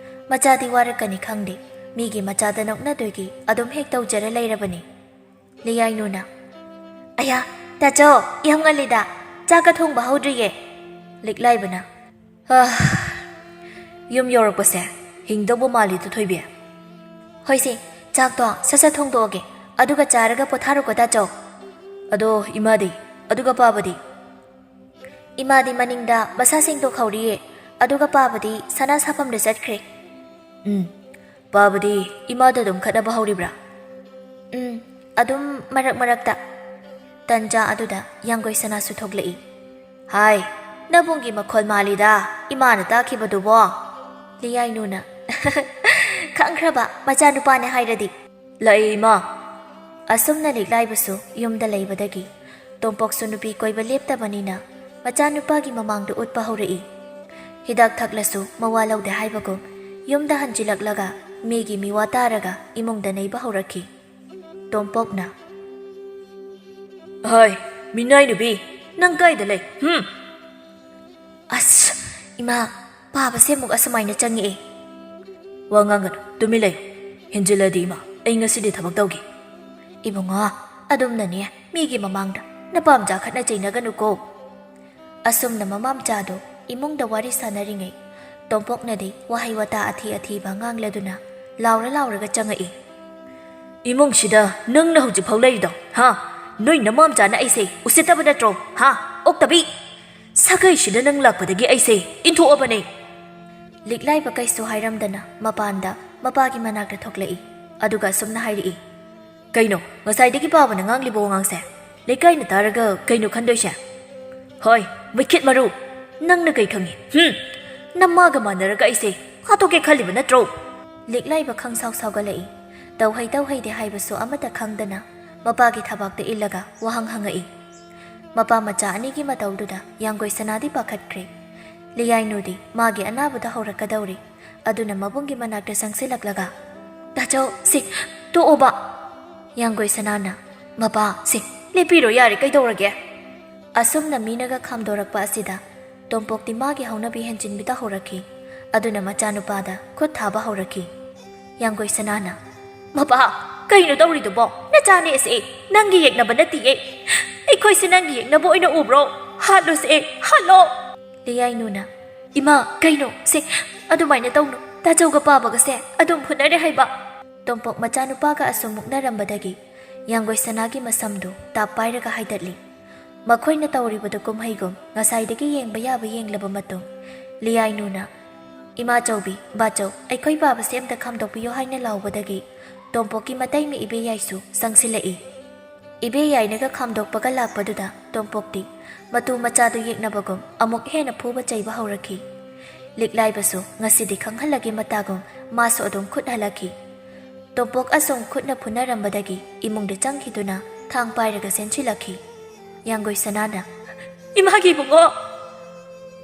ꯃꯆꯥꯗꯤ ꯋꯥꯔꯛꯀꯅꯤ ꯈꯪꯗꯦ, ꯃꯤꯒꯤ ꯃꯆꯥꯗ ꯅꯣꯛꯅꯗꯣꯏꯒꯤ ꯑꯗꯨꯝ ꯍꯦꯛ ꯇꯧꯖꯔ ꯂꯩꯔꯕꯅꯤ꯫ ꯂꯤꯌꯥꯏꯅꯨꯅ, "ꯑꯌꯥ, ꯇꯥꯆꯧ, ꯌꯥꯝ ꯉꯜꯂꯤꯗ, ꯆꯥꯛꯀ ꯊꯣꯡꯕ ꯍꯧꯗ꯭ꯔꯤꯌꯦ꯫" ꯂꯤꯛꯂꯥꯏꯕꯅ, "ꯑꯥ, ꯌꯨꯝ ꯌꯧꯔꯛꯄꯁꯦ ꯍꯤꯡꯗꯧꯕ ꯃꯥꯜꯂꯤꯗ, ꯊꯣꯏꯕꯤ꯫" "ꯍꯣꯏꯁꯦ, ꯆꯥꯛꯇꯣ ꯁꯠ ꯁꯠ ꯊꯣꯡꯗꯣꯛꯑꯒꯦ, ꯑꯗꯨꯒ ꯆꯥꯔꯒ ꯄꯣꯊꯥꯔꯣꯀꯣ ꯇꯥꯆꯧ꯫" "ꯑꯗꯣ ꯏꯃꯥꯗꯤ? ꯑꯗꯨꯒ ꯄꯥꯕꯗꯤ?" "ꯏꯃꯥꯗꯤ ꯃꯅꯤꯡꯗ ꯃꯁꯥ ꯁꯦꯡꯗꯣꯛꯍꯧꯔꯤꯌꯦ, ꯑꯗꯨꯒ ꯄꯥꯕꯗꯤ ꯁꯅꯥ ꯁꯥꯐꯝꯗ ꯆꯠꯈ꯭ꯔꯦ꯫" "ꯎꯝ, ꯄꯥꯕꯗꯤ ꯏꯃꯥꯗ ꯑꯗꯨꯝ ꯈꯠꯅꯕ ꯍꯧꯔꯤꯕ꯭ꯔꯥ?" "ꯎꯝ, ꯑꯗꯨꯝ ꯃꯔꯛ ꯃꯔꯛꯇ꯫" ꯇꯟꯖꯥ ꯑꯗꯨꯗ ꯌꯥꯡꯒꯣꯏ ꯁꯅꯥꯁꯨ ꯊꯣꯛꯂꯛꯏ꯫ "ꯍꯥꯏ, ꯅꯕꯨꯡꯒꯤ ꯃꯈꯣꯜ ꯃꯥꯜꯂꯤꯗ, ꯏꯃꯥꯅ ꯇꯥꯛꯈꯤꯕꯗꯨꯕꯣ?" ꯂꯤꯌꯥꯏꯅꯨꯅ, "ꯈꯪꯈ꯭ꯔꯕ, ꯃꯆꯥꯅꯨꯄꯥꯅꯦ ꯍꯥꯏꯔꯗꯤ꯫" "ꯂꯥꯛꯑꯦ, ꯏꯃꯥ꯫" ꯑꯁꯨꯝꯅ ꯂꯤꯛꯂꯥꯏꯕꯁꯨ ꯌꯨꯝꯗ ꯂꯩꯕꯗꯒꯤ ꯇꯣꯝꯄꯣꯛꯁꯨ ꯅꯨꯄꯤ ꯀꯣꯏꯕ ꯂꯦꯞꯇꯕꯅꯤꯅ ꯃꯆꯥꯅꯨꯄꯥꯒꯤ ꯃꯃꯥꯡꯗ ꯎꯠꯄ ꯍꯧꯔꯛꯏ꯫ ꯍꯤꯗꯥꯛ ꯊꯛꯂꯁꯨ ꯃꯋꯥ ꯂꯧꯗꯦ ꯍꯥꯏꯕꯒꯨꯝ ꯌꯨꯝꯗ ꯍꯟꯖꯤꯜꯂꯛꯂꯒ ꯃꯤꯒꯤ ꯃꯤꯋꯥ ꯇꯥꯔꯒ ꯏꯃꯨꯡꯗ ꯅꯩꯕ ꯍꯧꯔꯛꯈꯤ꯫ ꯇꯣꯝꯄꯣꯛꯅ, "ꯍꯣꯏ, ꯃꯤꯅꯥꯏ ꯅꯨꯄꯤ, ꯅꯪ ꯀꯥꯏꯗ ꯂꯩ? ꯍꯨꯝ?" "ꯑꯁ, ꯏꯃꯥ, ꯄꯥꯕꯁꯦ ꯑꯃꯨꯛ ꯑꯁꯨꯃꯥꯏꯅ ꯆꯪꯉꯛꯑꯦ꯫" "ꯋꯥ ꯉꯥꯡꯒꯅꯨ, ꯇꯨꯃꯤꯟ ꯂꯩꯌꯨ꯫ ꯍꯦꯟꯖꯤꯜꯂꯗꯤ ꯏꯃꯥ, ꯑꯩ ꯉꯁꯤꯗꯤ ꯊꯕꯛ ꯇꯧꯒꯦ꯫" "ꯏꯕꯨꯡꯉꯣ, ꯑꯗꯨꯝꯅꯅꯦ, ꯃꯤꯒꯤ ꯃꯃꯥꯡꯗ ꯅꯄꯥꯝꯆꯥ ꯈꯠꯅ ꯆꯩꯅꯒꯅꯨꯀꯣ꯫ ꯑꯁꯨꯝꯅ ꯃꯃꯥꯝꯆꯥꯗꯣ ꯏꯃꯨꯡꯗ ꯋꯥꯔꯤ ꯁꯥꯟꯅꯔꯤꯉꯩ, ꯇꯣꯝꯄꯣꯛꯅꯗꯤ ꯋꯥꯍꯩ ꯋꯥꯇꯥ ꯑꯊꯤ ꯑꯊꯤꯕ ꯉꯥꯡꯂꯗꯨꯅ ꯂꯥꯎꯔ ꯂꯥꯎꯔꯒ ꯆꯪꯉꯛꯏ꯫ "ꯏꯃꯨꯡꯁꯤꯗ ꯅꯪꯅ ꯍꯧꯖꯤꯛꯐꯥꯎ ꯂꯩꯔꯤꯗꯣ, ꯍꯥ? ꯅꯣꯏ ꯅꯃꯥꯝꯆꯥꯅ ꯑꯩꯁꯦ ꯎꯁꯤꯠꯇꯕ ꯅꯠꯇ꯭ꯔꯣ, ꯍꯥ? ꯑꯣꯛꯇꯕꯤ! ꯁꯥꯒꯩꯁꯤꯗ ꯅꯪ ꯂꯥꯛꯄꯗꯒꯤ ꯑꯩꯁꯦ ꯏꯟꯊꯣꯛꯑꯕꯅꯦ!" ꯂꯤꯛꯂꯥꯏꯕ ꯀꯩꯁꯨ ꯍꯥꯏꯔꯝꯗꯅ ꯃꯄꯥꯟꯗ ꯃꯄꯥꯒꯤ ꯃꯅꯥꯛꯇ ꯊꯣꯛꯂꯛꯏ꯫ ꯑꯗꯨꯒ ꯑꯁꯨꯝꯅ ꯍꯥꯏꯔꯛꯏ, "ꯀꯩꯅꯣ, ꯉꯁꯥꯏꯗꯒꯤ ꯄꯥꯕꯅ ꯉꯥꯡꯂꯤꯕ ꯋꯥꯉꯥꯡꯁꯦ ꯂꯩꯀꯥꯏꯅ ꯇꯥꯔꯒ ꯀꯩꯅꯣ ꯈꯟꯗꯣꯏꯁꯦ? ꯍꯣꯏ, ꯃꯩꯈꯦꯠ ꯃꯔꯨ, ꯅꯪꯅ ꯀꯩ ꯈꯪꯉꯤ? ꯍꯨꯝ! ꯅꯃꯥꯒ ꯃꯥꯟꯅꯔꯒ ꯑꯩꯁꯦ ꯍꯥꯠꯇꯣꯛꯀꯦ ꯈꯜꯂꯤꯕ ꯅꯠꯇ꯭ꯔꯣ?" ꯂꯤꯛꯂꯥꯏꯕ ꯈꯪꯁꯥꯎ ꯁꯥꯎꯒꯠꯂꯛꯏ꯫ ꯇꯧꯍꯩ ꯇꯧꯍꯩꯗꯦ ꯍꯥꯏꯕꯁꯨ ꯑꯃꯠꯇ ꯈꯪꯗꯅ ꯃꯄꯥꯒꯤ ꯊꯕꯥꯛꯇ ꯏꯜꯂꯒ ꯋꯥꯍꯪ ꯍꯪꯉꯛꯏ꯫ ꯃꯄꯥ ꯃꯆꯥ ꯑꯅꯤꯒꯤ ꯃꯇꯧꯗꯨꯗ ꯌꯥꯡꯒꯣꯏ ꯁꯅꯥꯗꯤ ꯄꯥꯈꯠꯈ꯭ꯔꯦ꯫ ꯂꯤꯌꯥꯏꯅꯨꯗꯤ ꯃꯥꯒꯤ ꯑꯅꯥꯕꯗ ꯍꯧꯔꯛꯀꯗꯧꯔꯦ꯫ ꯑꯗꯨꯅ ꯃꯕꯨꯡꯒꯤ ꯃꯅꯥꯛꯇ ꯆꯪꯁꯤꯜꯂꯛꯂꯒ, "ꯇꯥꯆꯧ, ꯁꯤ, ꯇꯣꯛꯑꯣꯕ!" ꯌꯥꯡꯒꯣꯏ ꯁꯅꯥꯅ, "ꯃꯄꯥ, ꯁꯤ, ꯂꯦꯞꯄꯤꯔꯣ ꯌꯥꯔꯦ, ꯀꯩꯗꯧꯔꯒꯦ?" ꯑꯁꯨꯝꯅ ꯃꯤꯅꯒ ꯈꯥꯝꯗꯣꯔꯛꯄ ꯑꯁꯤꯗ ꯇꯣꯝꯄꯣꯛꯇꯤ ꯃꯥꯒꯤ ꯍꯧꯅꯕꯤ ꯍꯦꯟꯖꯤꯟꯕꯤꯗ ꯍꯧꯔꯛꯈꯤ꯫ ꯑꯗꯨꯅ ꯃꯆꯥꯅꯨꯄꯥꯗ ꯈꯨꯠ ꯊꯥꯕ ꯍꯧꯔꯛꯈꯤ꯫ ꯌꯥꯡꯒꯣꯏ ꯁꯅꯥꯅ, "ꯃꯄꯥ, ꯀꯩꯅꯣ ꯇꯧꯔꯤꯗꯨꯕꯣ? ꯅꯆꯥꯅꯦ ꯑꯁꯤ, ꯅꯪꯒꯤ ꯌꯦꯛꯅꯕ ꯅꯠꯇꯤꯌꯦ꯫ ꯑꯩꯈꯣꯏꯁꯦ ꯅꯪꯒꯤ ꯌꯦꯛꯅꯕ ꯑꯣꯏꯅ ꯎꯕ꯭ꯔꯣ? ꯍꯥꯠꯂꯨꯁꯦ, ꯍꯥꯠꯂꯣ!" ꯂꯤꯌꯥꯏꯅꯨꯅ, "ꯏꯃꯥ, ꯀꯩꯅꯣ ꯁꯦ? ꯑꯗꯨꯃꯥꯏꯅ ꯇꯧꯅꯨ꯫ ꯇꯥꯆꯧꯒ ꯄꯥꯕꯒꯁꯦ ꯑꯗꯨꯝ ꯐꯨꯅꯔꯦ ꯍꯥꯏꯕ!" ꯇꯣꯝꯄꯣꯛ ꯃꯆꯥꯅꯨꯄꯥꯒ ꯑꯁꯨꯝ ꯃꯨꯛꯅꯔꯝꯕꯗꯒꯤ ꯌꯥꯡꯒꯣꯏ ꯁꯅꯥꯒꯤ ꯃꯁꯝꯗꯨ ꯇꯥꯞ ꯄꯥꯏꯔꯒ ꯍꯥꯏꯗꯠꯂꯤ꯫ ꯃꯈꯣꯏꯅ ꯇꯧꯔꯤꯕꯗꯨ ꯀꯨꯝꯍꯩꯒꯨꯝ ꯉꯁꯥꯏꯗꯒꯤ ꯌꯦꯡꯕ ꯌꯥꯕ ꯌꯦꯡꯂꯕ ꯃꯇꯨꯡ, ꯂꯤꯌꯥꯏꯅꯨꯅ, "ꯏꯃꯥꯆꯧꯕꯤ, ꯕꯥꯆꯧ, ꯑꯩꯈꯣꯏ ꯄꯥꯕꯁꯦ ꯑꯝꯇ ꯈꯥꯝꯗꯣꯛꯄꯤꯌꯣ" ꯍꯥꯏꯅ ꯂꯥꯎꯕꯗꯒꯤ ꯇꯣꯝꯄꯣꯛꯀꯤ ꯃꯇꯩꯃ ꯏꯕꯦꯌꯥꯏꯁꯨ ꯆꯪꯁꯤꯜꯂꯛꯏ꯫ ꯏꯕꯦꯌꯥꯏꯅꯒ ꯈꯥꯝꯗꯣꯛꯄꯒ ꯂꯥꯛꯄꯗꯨꯗ ꯇꯣꯝꯄꯣꯛꯇꯤ ꯃꯇꯨ ꯃꯆꯥꯗꯨ ꯌꯦꯛꯅꯕꯒꯨꯝ ꯑꯃꯨꯛ ꯍꯦꯟꯅ ꯐꯨꯕ ꯆꯩꯕ ꯍꯧꯔꯛꯈꯤ꯫ ꯂꯤꯛꯂꯥꯏꯕꯁꯨ ꯉꯁꯤꯗꯤ ꯈꯪꯍꯜꯂꯒꯦ ꯃꯇꯥꯒꯨꯝ ꯃꯥꯁꯨ ꯑꯗꯨꯝ ꯈꯨꯠ ꯍꯜꯂꯛꯈꯤ꯫ ꯇꯣꯝꯄꯣꯛ ꯑꯁꯨꯝ ꯈꯨꯠꯅ ꯐꯨꯅꯔꯝꯕꯗꯒꯤ ꯏꯃꯨꯡꯗ ꯆꯪꯈꯤꯗꯨꯅ ꯊꯥꯡ ꯄꯥꯏꯔꯒ ꯆꯦꯟꯁꯤꯜꯂꯛꯈꯤ꯫ ꯌꯥꯡꯒꯣꯏ ꯁꯅꯥꯅ, "ꯏꯃꯥꯒꯤ ꯏꯕꯨꯡꯉꯣ!"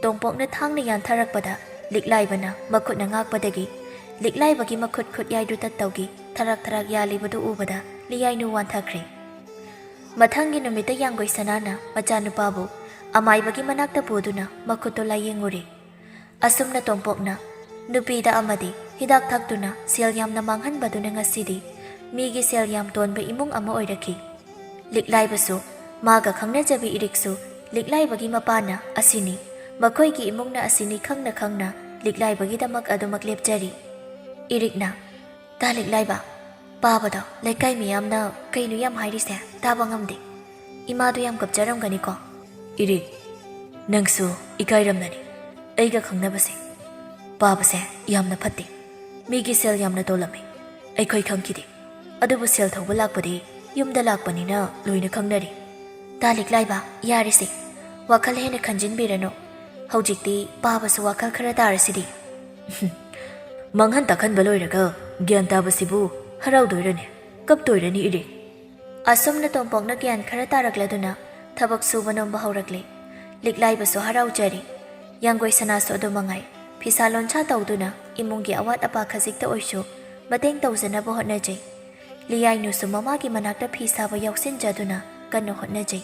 ꯇꯣꯝꯄꯣꯛꯅ ꯊꯥꯡꯅ ꯌꯥꯟꯊꯔꯛꯄꯗ ꯂꯤꯛꯂꯥꯏꯕꯅ ꯃꯈꯨꯠꯅ ꯉꯥꯛꯄꯗꯒꯤ ꯂꯤꯛꯂꯥꯏꯕꯒꯤ ꯃꯈꯨꯠ ꯈꯨꯠꯌꯥꯏꯗꯨ ꯇꯠꯇꯧꯒꯤ ꯊꯔꯥꯛ ꯊꯔꯥꯛ ꯌꯥꯜꯂꯤꯕꯗꯨ ꯎꯕꯗ ꯂꯤꯌꯥꯏꯅꯨ ꯋꯥꯟꯊꯈ꯭ꯔꯦ꯫ ꯃꯊꯪꯒꯤ ꯅꯨꯃꯤꯠꯇ ꯌꯥꯡꯒꯣꯏ ꯁꯅꯥꯅ ꯃꯆꯥꯅꯨꯄꯥꯕꯨ ꯑꯃꯥꯏꯕꯒꯤ ꯃꯅꯥꯛꯇ ꯄꯨꯗꯨꯅ ꯃꯈꯨꯠꯇꯨ ꯂꯥꯌꯦꯡꯉꯨꯔꯦ꯫ ꯑꯁꯨꯝꯅ ꯇꯣꯝꯄꯣꯛꯅ ꯅꯨꯄꯤꯗ ꯑꯃꯗꯤ ꯍꯤꯗꯥꯛ ꯊꯛꯇꯨꯅ ꯁꯦꯜ ꯌꯥꯝꯅ ꯃꯥꯡꯍꯟꯕꯗꯨꯅ ꯉꯁꯤꯗꯤ ꯃꯤꯒꯤ ꯁꯦꯜ ꯌꯥꯝ ꯇꯣꯟꯕ ꯏꯃꯨꯡ ꯑꯃ ꯑꯣꯏꯔꯛꯈꯤ꯫ ꯂꯤꯛꯂꯥꯏꯕꯁꯨ, ꯃꯥꯒ ꯈꯪꯅꯖꯕꯤ ꯏꯔꯤꯛꯁꯨ ꯂꯤꯛꯂꯥꯏꯕꯒꯤ ꯃꯄꯥꯅ ꯑꯁꯤꯅꯤ, ꯃꯈꯣꯏꯒꯤ ꯏꯃꯨꯡꯅ ꯑꯁꯤꯅꯤ ꯈꯪꯅ ꯈꯪꯅ ꯂꯤꯛꯂꯥꯏꯕꯒꯤꯗꯃꯛ ꯑꯗꯨꯃꯛ ꯂꯦꯞꯆꯔꯤ꯫ ꯏꯔꯤꯛꯅ, "ꯇꯥ ꯂꯤꯛꯂꯥꯏꯕ, ꯄꯥꯕꯗꯣ ꯂꯩꯀꯥꯏ ꯃꯤꯌꯥꯝꯅ ꯀꯩꯅꯣ ꯌꯥꯝ ꯍꯥꯏꯔꯤꯁꯦ ꯇꯥꯕ ꯉꯝꯗꯦ꯫ ꯏꯃꯥꯗꯣ ꯌꯥꯝ ꯀꯞꯆꯔꯝꯒꯅꯤꯀꯣ?" "ꯏꯔꯤꯛ, ꯅꯪꯁꯨ ꯏꯀꯥꯏꯔꯝꯂꯅꯤ꯫ ꯑꯩꯒ ꯈꯪꯅꯕꯁꯦ, ꯄꯥꯕꯁꯦ ꯌꯥꯝꯅ ꯐꯠꯇꯦ꯫ ꯃꯤꯒꯤ ꯁꯦꯜ ꯌꯥꯝꯅ ꯇꯣꯜꯂꯝꯃꯤ꯫ ꯑꯩꯈꯣꯏ ꯈꯪꯈꯤꯗꯦ꯫ ꯑꯗꯨꯕꯨ ꯁꯦꯜ ꯊꯧꯕ ꯂꯥꯛꯄꯗꯤ ꯌꯨꯝꯗ ꯂꯥꯛꯄꯅꯤꯅ ꯂꯣꯏꯅ ꯈꯪꯅꯔꯤ꯫" "ꯇꯥ ꯂꯤꯛꯂꯥꯏꯕ, ꯌꯥꯔꯦꯁꯦ꯫ ꯋꯥꯈꯜ ꯍꯦꯟꯅ ꯈꯟꯖꯤꯟꯕꯤꯔꯅꯨ꯫ ꯍꯧꯖꯤꯛꯇꯤ ꯄꯥꯕꯁꯨ ꯋꯥꯈꯜ ꯈꯔ ꯇꯥꯔꯁꯤꯗꯤ꯫" "ꯃꯥꯡꯍꯟ ꯇꯥꯛꯍꯟꯕ ꯂꯣꯏꯔꯒ ꯒ꯭ꯌꯥꯟ ꯇꯥꯕꯁꯤꯕꯨ ꯍꯔꯥꯎꯗꯣꯏꯔꯅꯦ, ꯀꯞꯇꯣꯏꯔꯅꯤ ꯏꯔꯤꯛ?" ꯑꯁꯨꯝꯅ ꯇꯣꯝꯄꯣꯛꯅ ꯒ꯭ꯌꯥꯟ ꯈꯔ ꯇꯥꯔꯛꯂꯗꯨꯅ ꯊꯕꯛ ꯁꯨꯕ ꯅꯣꯝꯕ ꯍꯧꯔꯛꯂꯦ꯫ ꯂꯤꯛꯂꯥꯏꯕꯁꯨ ꯍꯔꯥꯎꯖꯔꯤ꯫ ꯌꯥꯡꯒꯣꯏ ꯁꯅꯥꯁꯨ ꯑꯗꯨ ꯃꯉꯥꯏ꯫ ꯐꯤꯁꯥ ꯂꯣꯟꯁꯥ ꯇꯧꯗꯨꯅ ꯏꯃꯨꯡꯒꯤ ꯑꯋꯥꯠ ꯑꯄꯥ ꯈꯖꯤꯛꯇ ꯑꯣꯏꯁꯨ ꯃꯇꯦꯡ ꯇꯧꯖꯅꯕ ꯍꯣꯠꯅꯖꯩ꯫ ꯂꯤꯌꯥꯏꯅꯨꯁꯨ ꯃꯃꯥꯒꯤ ꯃꯅꯥꯛꯇ ꯐꯤ ꯁꯥꯕ ꯌꯥꯎꯁꯤꯟꯖꯗꯨꯅ ꯀꯟꯅ ꯍꯣꯠꯅꯖꯩ꯫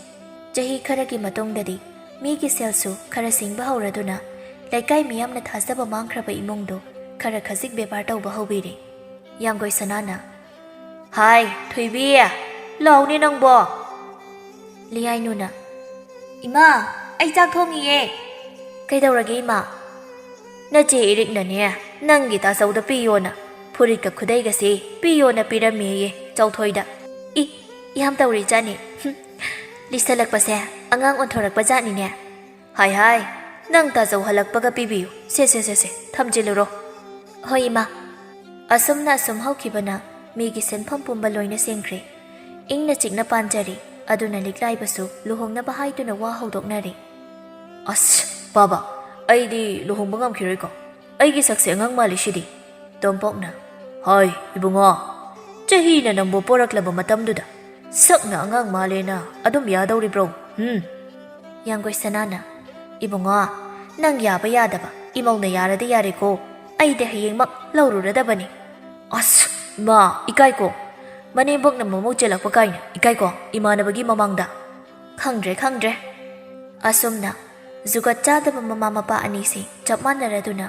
ꯆꯍꯤ ꯈꯔꯒꯤ ꯃꯇꯨꯡꯗꯗꯤ ꯃꯤꯒꯤ ꯁꯦꯜꯁꯨ ꯈꯔ ꯁꯤꯡꯕ ꯍꯧꯔꯗꯨꯅ ꯂꯩꯀꯥꯏ ꯃꯤꯌꯥꯝꯅ ꯊꯥꯖꯕ ꯃꯥꯡꯈ꯭ꯔꯕ ꯏꯃꯨꯡꯗꯨ ꯈꯔ ꯈꯖꯤꯛ ꯕꯦꯕꯥꯔ ꯇꯧꯕ ꯍꯧꯕꯤꯔꯦ꯫ ꯌꯥꯡꯒꯣꯏ ꯁꯅꯥꯅ, "ꯍꯥꯏ, ꯊꯣꯏꯕꯤ, ꯂꯥꯎꯅꯦ ꯅꯪꯕꯣ!" ꯂꯤꯌꯥꯏꯅꯨꯅ, "ꯏꯃꯥ, ꯑꯩ ꯆꯥꯛ ꯊꯣꯡꯉꯤꯌꯦ꯫" "ꯀꯩꯗꯧꯔꯒꯦ ꯏꯃꯥ?" "ꯅꯆꯦ ꯏꯔꯤꯛꯅꯅꯦ, ꯅꯪꯒꯤ ꯇꯥꯆꯧꯗ ꯄꯤꯌꯣꯅ, ꯐꯨꯔꯤꯠꯀ ꯈꯨꯗꯩꯒꯁꯦ ꯄꯤꯌꯣꯅ ꯄꯤꯔꯝꯃꯦꯌꯦ ꯆꯧꯊꯣꯏꯗ꯫" "ꯏ, ꯌꯥꯝ ꯇꯧꯔꯤ ꯖꯥꯠꯅꯤ꯫ ꯍꯨꯝ, ꯂꯤꯁꯜꯂꯛꯄꯁꯦ ꯑꯉꯥꯡ ꯑꯣꯟꯊꯣꯔꯛꯄ ꯖꯥꯠꯅꯤꯅꯦ꯫" "ꯍꯥꯏ ꯍꯥꯏ, ꯅꯪ ꯇꯥꯆꯧ ꯍꯜꯂꯛꯄꯒ ꯄꯤꯕꯤꯌꯨ꯫ ꯁꯦ, ꯁꯦ, ꯁꯦ, ꯁꯦ, ꯊꯝꯖꯤꯜꯂꯨꯔꯣ꯫" "ꯍꯣꯏ ꯏꯃꯥ꯫" ꯑꯁꯨꯝꯅ ꯑꯁꯨꯝ ꯍꯧꯈꯤꯕꯅ ꯃꯤꯒꯤ ꯁꯤꯟꯐꯝ ꯄꯨꯝꯕ ꯂꯣꯏꯅ ꯁꯦꯝꯈ꯭ꯔꯦ꯫ ꯏꯪꯅ ꯆꯤꯛꯅ ꯄꯥꯟꯖꯔꯦ꯫ ꯑꯗꯨꯅ ꯂꯤꯛꯂꯥꯏꯕꯁꯨ ꯂꯨꯍꯣꯡꯅꯕ ꯍꯥꯏꯗꯨꯅ ꯋꯥ ꯍꯧꯗꯣꯛꯅꯔꯦ꯫ "ꯑꯁ, ꯄꯥꯕ, ꯑꯩꯗꯤ ꯂꯨꯍꯣꯡꯕ ꯉꯝꯈꯤꯔꯣꯏꯀꯣ꯫ ꯑꯩꯒꯤ ꯁꯛꯁꯦ ꯑꯉꯥꯡ ꯃꯥꯜꯂꯤꯁꯤꯗꯤ꯫" ꯇꯣꯝꯄꯣꯛꯅ, "ꯍꯣꯏ, ꯏꯕꯨꯡꯉꯣ, ꯆꯍꯤꯅ ꯅꯪꯕꯨ ꯄꯣꯔꯛꯂꯕ ꯃꯇꯝꯗꯨꯗ ꯁꯛꯅ ꯑꯉꯥꯡ ꯃꯥꯜꯂꯦꯅ ꯑꯗꯨꯝ ꯌꯥꯗꯧꯔꯤꯕ꯭ꯔꯣ? ꯍꯨꯝ?" ꯌꯥꯡꯒꯣꯏ ꯁꯅꯥꯅ, "ꯏꯕꯨꯡꯉꯣ, ꯅꯪ ꯌꯥꯕ ꯌꯥꯗꯕ ꯏꯃꯧꯅ ꯌꯥꯔꯗꯤ ꯌꯥꯔꯦꯀꯣ꯫ ꯑꯩꯗꯤ ꯍꯌꯦꯡꯃꯛ ꯂꯧꯔꯨꯔꯗꯕꯅꯤ꯫" "ꯑꯁ, ꯃꯥ, ꯏꯀꯥꯏꯀꯣ꯫ ꯃꯅꯦꯝꯕꯣꯛꯅ ꯃꯃꯧ ꯆꯦꯜꯂꯛꯄ ꯀꯥꯏꯅ ꯏꯀꯥꯏꯀꯣ, ꯏꯃꯥꯟꯅꯕꯒꯤ ꯃꯃꯥꯡꯗ꯫" "ꯈꯪꯗ꯭ꯔꯦ, ꯈꯪꯗ꯭ꯔꯦ꯫" ꯑꯁꯨꯝꯅ ꯖꯨꯒꯣꯠ ꯆꯥꯗꯕ ꯃꯃꯥ ꯃꯄꯥ ꯑꯅꯤꯁꯤ ꯆꯞ ꯃꯥꯟꯅꯔꯗꯨꯅ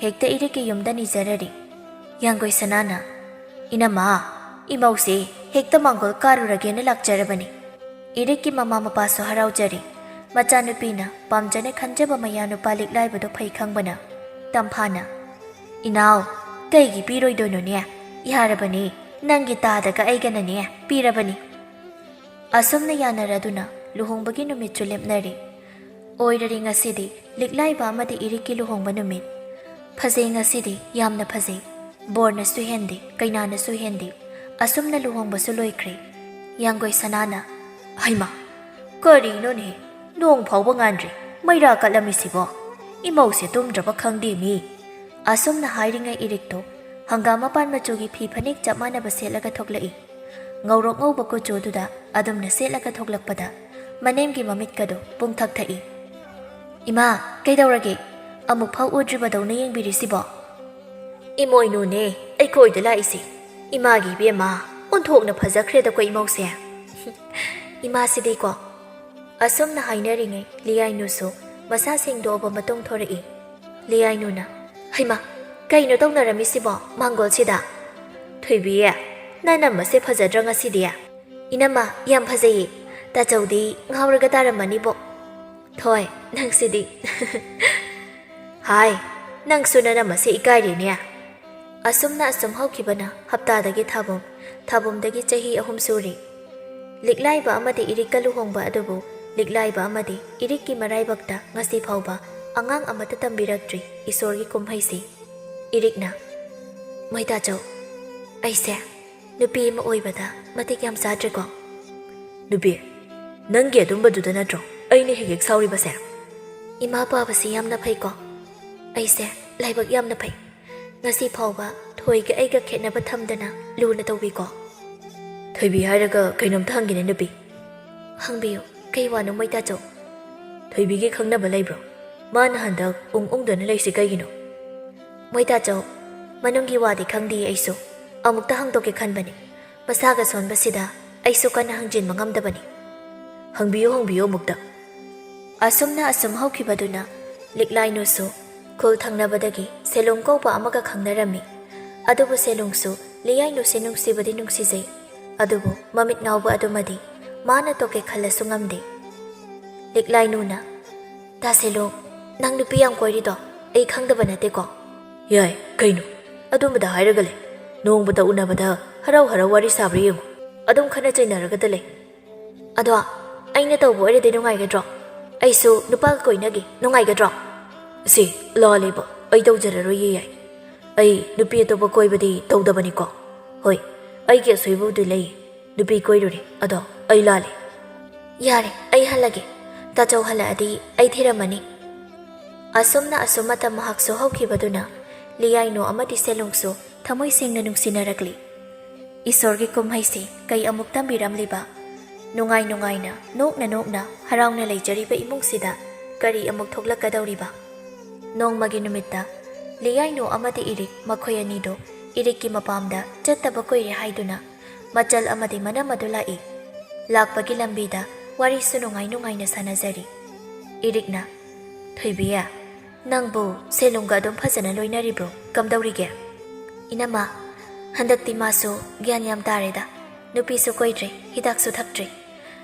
ꯍꯦꯛꯇ ꯏꯔꯤꯛꯀꯤ ꯌꯨꯝꯗ ꯅꯤꯖꯔꯔꯤ꯫ ꯌꯥꯡꯒꯣꯏ ꯁꯅꯥꯅ, "ꯏꯅꯝꯃ, ꯏꯃꯧꯁꯦ ꯍꯦꯛꯇ ꯃꯥꯡꯒꯣꯜ ꯀꯥꯔꯨꯔꯒꯦꯅ ꯂꯥꯛꯆꯔꯕꯅꯤ꯫ ꯏꯔꯤꯛꯀꯤ ꯃꯃꯥ ꯃꯄꯥꯁꯨ ꯍꯔꯥꯎꯖꯔꯦ꯫ ꯃꯆꯥꯅꯨꯄꯤꯅ ꯄꯥꯝꯖꯅ ꯈꯟꯖꯕ ꯃꯌꯥ ꯅꯨꯄꯥ ꯂꯤꯛꯂꯥꯏꯕꯗꯣ ꯐꯩ ꯈꯪꯕꯅ ꯇꯝꯐꯥꯅ, "ꯏꯅꯥꯎ, ꯀꯩꯒꯤ ꯄꯤꯔꯣꯏꯗꯣꯏꯅꯣꯅꯦ? ꯌꯥꯔꯕꯅꯦ, ꯅꯪꯒꯤ ꯇꯥꯗꯒ ꯑꯩꯒꯅꯅꯦ ꯄꯤꯔꯕꯅꯤ"꯫ ꯑꯁꯨꯝꯅ ꯌꯥꯅꯔꯗꯨꯅ ꯂꯨꯍꯣꯡꯕꯒꯤ ꯅꯨꯃꯤꯠꯁꯨ ꯂꯦꯞꯅꯔꯦ꯫ ꯑꯣꯏꯔꯔꯤ ꯉꯁꯤꯗꯤ ꯂꯤꯛꯂꯥꯏꯕ ꯑꯃꯗꯤ ꯏꯔꯤꯛꯀꯤ ꯂꯨꯍꯣꯡꯕ ꯅꯨꯃꯤꯠ꯫ ꯐꯖꯩ ꯉꯁꯤꯗꯤ, ꯌꯥꯝꯅ ꯐꯖꯩ꯫ ꯕꯣꯔꯅꯁꯨ ꯍꯦꯟꯗꯦ, ꯀꯩꯅꯥꯅꯁꯨ ꯍꯦꯟꯗꯦ꯫ ꯑꯁꯨꯝꯅ ꯂꯨꯍꯣꯡꯕꯁꯨ ꯂꯣꯏꯈ꯭ꯔꯦ꯫ ꯌꯥꯡꯒꯣꯏ ꯁꯅꯥꯅ, "ꯍꯩꯃꯥ, ꯀꯔꯤꯅꯣꯅꯦ? ꯅꯣꯡ ꯐꯥꯎꯕ ꯉꯥꯟꯗ꯭ꯔꯤ, ꯃꯩꯔꯥ ꯀꯠꯂꯝꯃꯤꯁꯤꯕꯣ? ꯏꯃꯧꯁꯦ ꯇꯨꯝꯗ꯭ꯔꯕ ꯈꯪꯗꯦ ꯃꯤ"꯫ ꯑꯁꯨꯝꯅ ꯍꯥꯏꯔꯤꯉꯩ ꯏꯔꯤꯛꯇꯣ ꯍꯪꯒꯥꯝ ꯃꯄꯥꯟ ꯃꯆꯨꯒꯤ ꯐꯤ ꯐꯅꯦꯛ ꯆꯞ ꯃꯥꯟꯅꯕ ꯁꯦꯠꯂꯒ ꯊꯣꯛꯂꯛꯏ꯫ ꯉꯧꯔꯣꯛ ꯉꯧꯕ ꯀꯨꯆꯨꯗꯨꯗ ꯑꯗꯨꯝꯅ ꯁꯦꯠꯂꯒ ꯊꯣꯛꯂꯛꯄꯗ ꯃꯅꯦꯝꯒꯤ ꯃꯃꯤꯠꯀꯗꯣ ꯄꯨꯡꯊꯛ ꯊꯛꯏ꯫ "ꯏꯃꯥ, ꯀꯩꯗꯧꯔꯒꯦ? ꯑꯃꯨꯛ ꯐꯥꯎ ꯎꯗ꯭ꯔꯤꯕꯗꯧꯅ ꯌꯦꯡꯕꯤꯔꯤꯁꯤꯕꯣ?" "ꯏꯃꯣꯏꯅꯨꯅꯦ ꯑꯩꯈꯣꯏꯗ ꯂꯥꯛꯏꯁꯦ꯫ ꯏꯃꯥꯒꯤ ꯏꯕꯦꯝꯃ, ꯑꯣꯟꯊꯣꯛꯅ ꯐꯖꯈ꯭ꯔꯦꯗꯀꯣ ꯏꯃꯧꯁꯦ"꯫ "ꯏꯃꯥꯁꯤꯗꯤꯀꯣ"꯫ ꯑꯁꯨꯝꯅ ꯍꯥꯏꯅꯔꯤꯉꯩ ꯂꯤꯌꯥꯏꯅꯨꯁꯨ ꯃꯁꯥ ꯁꯦꯡꯗꯣꯛꯑꯕ ꯃꯇꯨꯡ ꯊꯣꯔꯛꯏ꯫ ꯂꯤꯌꯥꯏꯅꯨꯅ, "ꯍꯩꯃꯥ, ꯀꯩꯅꯣ ꯇꯧꯅꯔꯝꯃꯤꯁꯤꯕꯣ ꯃꯥꯡꯒꯣꯜꯁꯤꯗ?" "ꯊꯣꯏꯕꯤ, ꯅꯅꯝꯃꯁꯦ ꯐꯖꯗ꯭ꯔꯥ ꯉꯁꯤꯗꯤ?" "ꯏꯅꯝꯃ, ꯌꯥꯝ ꯐꯖꯩꯌꯦ꯫ ꯇꯥꯆꯧꯗꯤ ꯉꯥꯎꯔꯒ ꯇꯥꯔꯝꯃꯅꯤꯕꯣ"꯫ "ꯊꯣꯏ, ꯅꯪꯁꯤꯗꯤ"꯫ "ꯍꯥꯏ, ꯅꯪꯁꯨ ꯅꯅꯝꯃꯁꯦ ꯏꯀꯥꯏꯔꯦꯅꯦ"꯫ ꯑꯁꯨꯝꯅ ꯑꯁꯨꯝ ꯍꯧꯈꯤꯕꯅ ꯍꯞꯇꯥꯗꯒꯤ ꯊꯥꯕꯨꯝ, ꯊꯥꯕꯨꯝꯗꯒꯤ ꯆꯍꯤ ꯑꯍꯨꯝ ꯁꯨꯔꯦ꯫ ꯂꯤꯛꯂꯥꯏꯕ ꯑꯃꯗꯤ ꯏꯔꯤꯛꯀ ꯂꯨꯍꯣꯡꯕ ꯑꯗꯨꯕꯨ ꯂꯤꯛꯂꯥꯏꯕ ꯑꯃꯗꯤ ꯏꯔꯤꯛꯀꯤ ꯃꯔꯥꯏꯕꯛꯇ ꯉꯁꯤ ꯐꯥꯎꯕ ꯑꯉꯥꯡ ꯑꯃꯠꯇ ꯇꯝꯕꯤꯔꯛꯇ꯭ꯔꯤ ꯏꯁꯣꯔꯒꯤ ꯀꯨꯝꯍꯩꯁꯤ꯫ ꯏꯔꯤꯛꯅ, "ꯃꯣꯏꯇꯥꯆꯧ, ꯑꯩꯁꯦ ꯅꯨꯄꯤ ꯑꯃ ꯑꯣꯏꯕꯗ ꯃꯇꯤꯛ ꯌꯥꯝ ꯆꯥꯗ꯭ꯔꯦꯀꯣ?" "ꯅꯨꯄꯤ, ꯅꯪꯒꯤ ꯑꯗꯨꯝꯕꯗꯨꯗ ꯅꯠꯇ꯭ꯔꯣ ꯑꯩꯅ ꯍꯦꯛ ꯍꯦꯛ ꯁꯥꯎꯔꯤꯕꯁꯦ?" "ꯏꯃꯥ ꯄꯥꯕꯁꯤ ꯌꯥꯝꯅ ꯐꯩꯀꯣ꯫ ꯑꯩꯁꯦ ꯂꯥꯏꯕꯛ ꯌꯥꯝꯅ ꯐꯩ꯫ ꯉꯁꯤ ꯐꯥꯎꯕ ꯊꯣꯏꯒ ꯑꯩꯒ ꯈꯦꯠꯅꯕ ꯊꯝꯗꯅ ꯂꯨꯅ ꯇꯧꯕꯤꯀꯣ"꯫ "ꯊꯣꯏꯕꯤ, ꯍꯥꯏꯔꯒ ꯀꯩꯅꯣꯝꯇ ꯍꯪꯒꯦꯅꯦ ꯅꯨꯄꯤ"꯫ "ꯍꯪꯕꯤꯌꯨ, ꯀꯩ ꯋꯥꯅꯣ ꯃꯣꯏꯇꯥꯆꯧ?" "ꯊꯣꯏꯕꯤꯒꯤ ꯈꯪꯅꯕ ꯂꯩꯕ꯭ꯔꯣ? ꯃꯥꯅ ꯍꯟꯗꯛ ꯎꯪ ꯎꯪꯗꯅ ꯂꯩꯁꯤ ꯀꯩꯒꯤꯅꯣ?" "ꯃꯣꯏꯇꯥꯆꯧ, ꯃꯅꯨꯡꯒꯤ ꯋꯥꯗꯤ ꯈꯪꯗꯦ ꯑꯩꯁꯨ꯫ ꯑꯃꯨꯛꯇ ꯍꯪꯗꯣꯛꯀꯦ ꯈꯟꯕꯅꯤ꯫ ꯃꯁꯥꯒ ꯁꯣꯟꯕꯁꯤꯗ ꯑꯩꯁꯨ ꯀꯟꯅ ꯍꯪꯖꯤꯟꯕ ꯉꯝꯗꯕꯅꯤ"꯫ "ꯍꯪꯕꯤꯌꯨ, ꯍꯪꯕꯤꯌꯨ ꯑꯃꯨꯛꯇ"꯫ ꯑꯁꯨꯝꯅ ꯑꯁꯨꯝ ꯍꯧꯈꯤꯕꯗꯨꯅ ꯂꯤꯛꯂꯥꯏꯅꯨꯁꯨ ꯈꯨꯜ ꯊꯪꯅꯕꯗꯒꯤ ꯁꯦꯂꯨꯡ ꯀꯧꯕ ꯑꯃꯒ ꯈꯪꯅꯔꯝꯃꯤ꯫ ꯑꯗꯨꯕꯨ ꯁꯦꯂꯨꯡꯁꯨ ꯂꯤꯌꯥꯏꯅꯨꯁꯦ ꯅꯨꯡꯁꯤꯕꯗꯤ ꯅꯨꯡꯁꯤꯖꯩ꯫ ꯑꯗꯨꯕꯨ ꯃꯃꯤꯠ ꯉꯥꯎꯕ ꯑꯗꯨꯃꯗꯤ ꯃꯥꯅ ꯇꯣꯛꯀꯦ ꯈꯜꯂꯁꯨ ꯉꯝꯗꯦ꯫ ꯂꯤꯛꯂꯥꯏꯅꯨꯅ, "ꯇꯥꯁꯦꯂꯨ, ꯅꯪ ꯅꯨꯄꯤ ꯌꯥꯝ ꯀꯣꯏꯔꯤꯗꯣ ꯑꯩ ꯈꯪꯗꯕ ꯅꯠꯇꯦꯀꯣ?" "ꯌꯥꯏ, ꯀꯩꯅꯣ ꯑꯗꯨꯝꯕꯗ ꯍꯥꯏꯔꯒ ꯂꯩ? ꯅꯣꯡꯃꯇ ꯎꯅꯕꯗ ꯍꯔꯥꯎ ꯍꯔꯥꯎ ꯋꯥꯔꯤ ꯁꯥꯕ꯭ꯔꯥ ꯌꯦꯡꯉꯨ, ꯑꯗꯨꯝ ꯈꯠꯅ ꯆꯩꯅꯔꯒꯗ ꯂꯩ꯫ ꯑꯗꯣ ꯑꯩꯅ ꯇꯧꯕ ꯑꯣꯏꯔꯗꯤ ꯅꯨꯡꯉꯥꯏꯒꯗ꯭ꯔꯣ? ꯑꯩꯁꯨ ꯅꯨꯄꯥꯒ ꯀꯣꯏꯅꯒꯦ, ꯅꯨꯡꯉꯥꯏꯒꯗ꯭ꯔꯣ?" "ꯁꯤ ꯂꯥꯜꯂꯦꯕ, ꯑꯩ ꯇꯧꯖꯔꯔꯣꯏꯌꯦ꯫ ꯌꯥꯏ, ꯑꯩ ꯅꯨꯄꯤ ꯑꯇꯣꯞꯄ ꯀꯣꯏꯕꯗꯤ ꯇꯧꯗꯕꯅꯤꯀꯣ꯫ ꯍꯣꯏ, ꯑꯩꯒꯤ ꯑꯁꯣꯏꯕꯕꯨꯗꯤ ꯂꯩ, ꯅꯨꯄꯤ ꯀꯣꯏꯔꯨꯔꯦ, ꯑꯗꯣ ꯑꯩ ꯂꯥꯜꯂꯦ꯫" "ꯌꯥꯔꯦ, ꯑꯩ ꯍꯜꯂꯒꯦ꯫ ꯇꯥꯆꯧ ꯍꯜꯂꯛꯑꯗꯤ ꯑꯩ ꯊꯤꯔꯝꯃꯅꯤ꯫" ꯑꯁꯨꯝꯅ ꯑꯁꯨꯝ ꯃꯇꯝ ꯃꯍꯥꯛꯁꯨ ꯍꯧꯈꯤꯕꯗꯨꯅ ꯂꯤꯌꯥꯏꯅꯨ ꯑꯃꯗꯤ ꯁꯦꯂꯨꯡꯁꯨ ꯊꯃꯣꯏ ꯁꯦꯡꯅ ꯅꯨꯡꯁꯤꯅꯔꯛꯂꯤ꯫ ꯏꯁꯣꯔꯒꯤ ꯀꯨꯝꯍꯩꯁꯤ ꯀꯩ ꯑꯃꯨꯛ ꯇꯝꯕꯤꯔꯝꯂꯤꯕ? ꯅꯨꯡꯉꯥꯏ ꯅꯨꯡꯉꯥꯏꯅ, ꯅꯣꯛꯅ ꯅꯣꯛꯅ, ꯍꯔꯥꯎꯅ ꯂꯩꯖꯔꯤꯕ ꯏꯃꯨꯡꯁꯤꯗ ꯀꯔꯤ ꯑꯃꯨꯛ ꯊꯣꯛꯂꯛꯀꯗꯧꯔꯤꯕ? ꯅꯣꯡꯃꯒꯤ ꯅꯨꯃꯤꯠꯇ ꯂꯤꯌꯥꯏꯅꯨ ꯑꯃꯗꯤ ꯏꯔꯤꯛ, ꯃꯈꯣꯏ ꯑꯅꯤꯗꯨ ꯏꯔꯤꯛꯀꯤ ꯃꯄꯥꯝꯗ ꯆꯠꯇꯕ ꯀꯨꯏꯔꯦ ꯍꯥꯏꯗꯨꯅ ꯃꯆꯜ ꯑꯃꯗꯤ ꯃꯅꯝ ꯑꯗꯨ ꯂꯥꯛꯏ꯫ ꯂꯥꯛꯄꯒꯤ ꯂꯝꯕꯤꯗ ꯋꯥꯔꯤꯁꯨ ꯅꯨꯡꯉꯥꯏ ꯅꯨꯡꯉꯥꯏꯅ ꯁꯥꯟꯅꯖꯔꯤ꯫ ꯏꯔꯤꯛꯅ, "ꯊꯣꯏꯕꯤ, ꯅꯪꯕꯨ ꯁꯦꯂꯨꯡꯒ ꯑꯗꯨꯝ ꯐꯖꯅ ꯂꯣꯏꯅꯔꯤꯕ꯭ꯔꯣ? ꯀꯝꯗꯧꯔꯤꯒꯦ?" "ꯏꯅꯝꯃ, ꯍꯟꯗꯛꯇꯤ ꯃꯥꯁꯨ ꯒ꯭ꯌꯥꯟ ꯌꯥꯝ ꯇꯥꯔꯦꯗ꯫ ꯅꯨꯄꯤꯁꯨ ꯀꯣꯏꯗ꯭ꯔꯦ, ꯍꯤꯗꯥꯛꯁꯨ ꯊꯛꯇ꯭ꯔꯦ꯫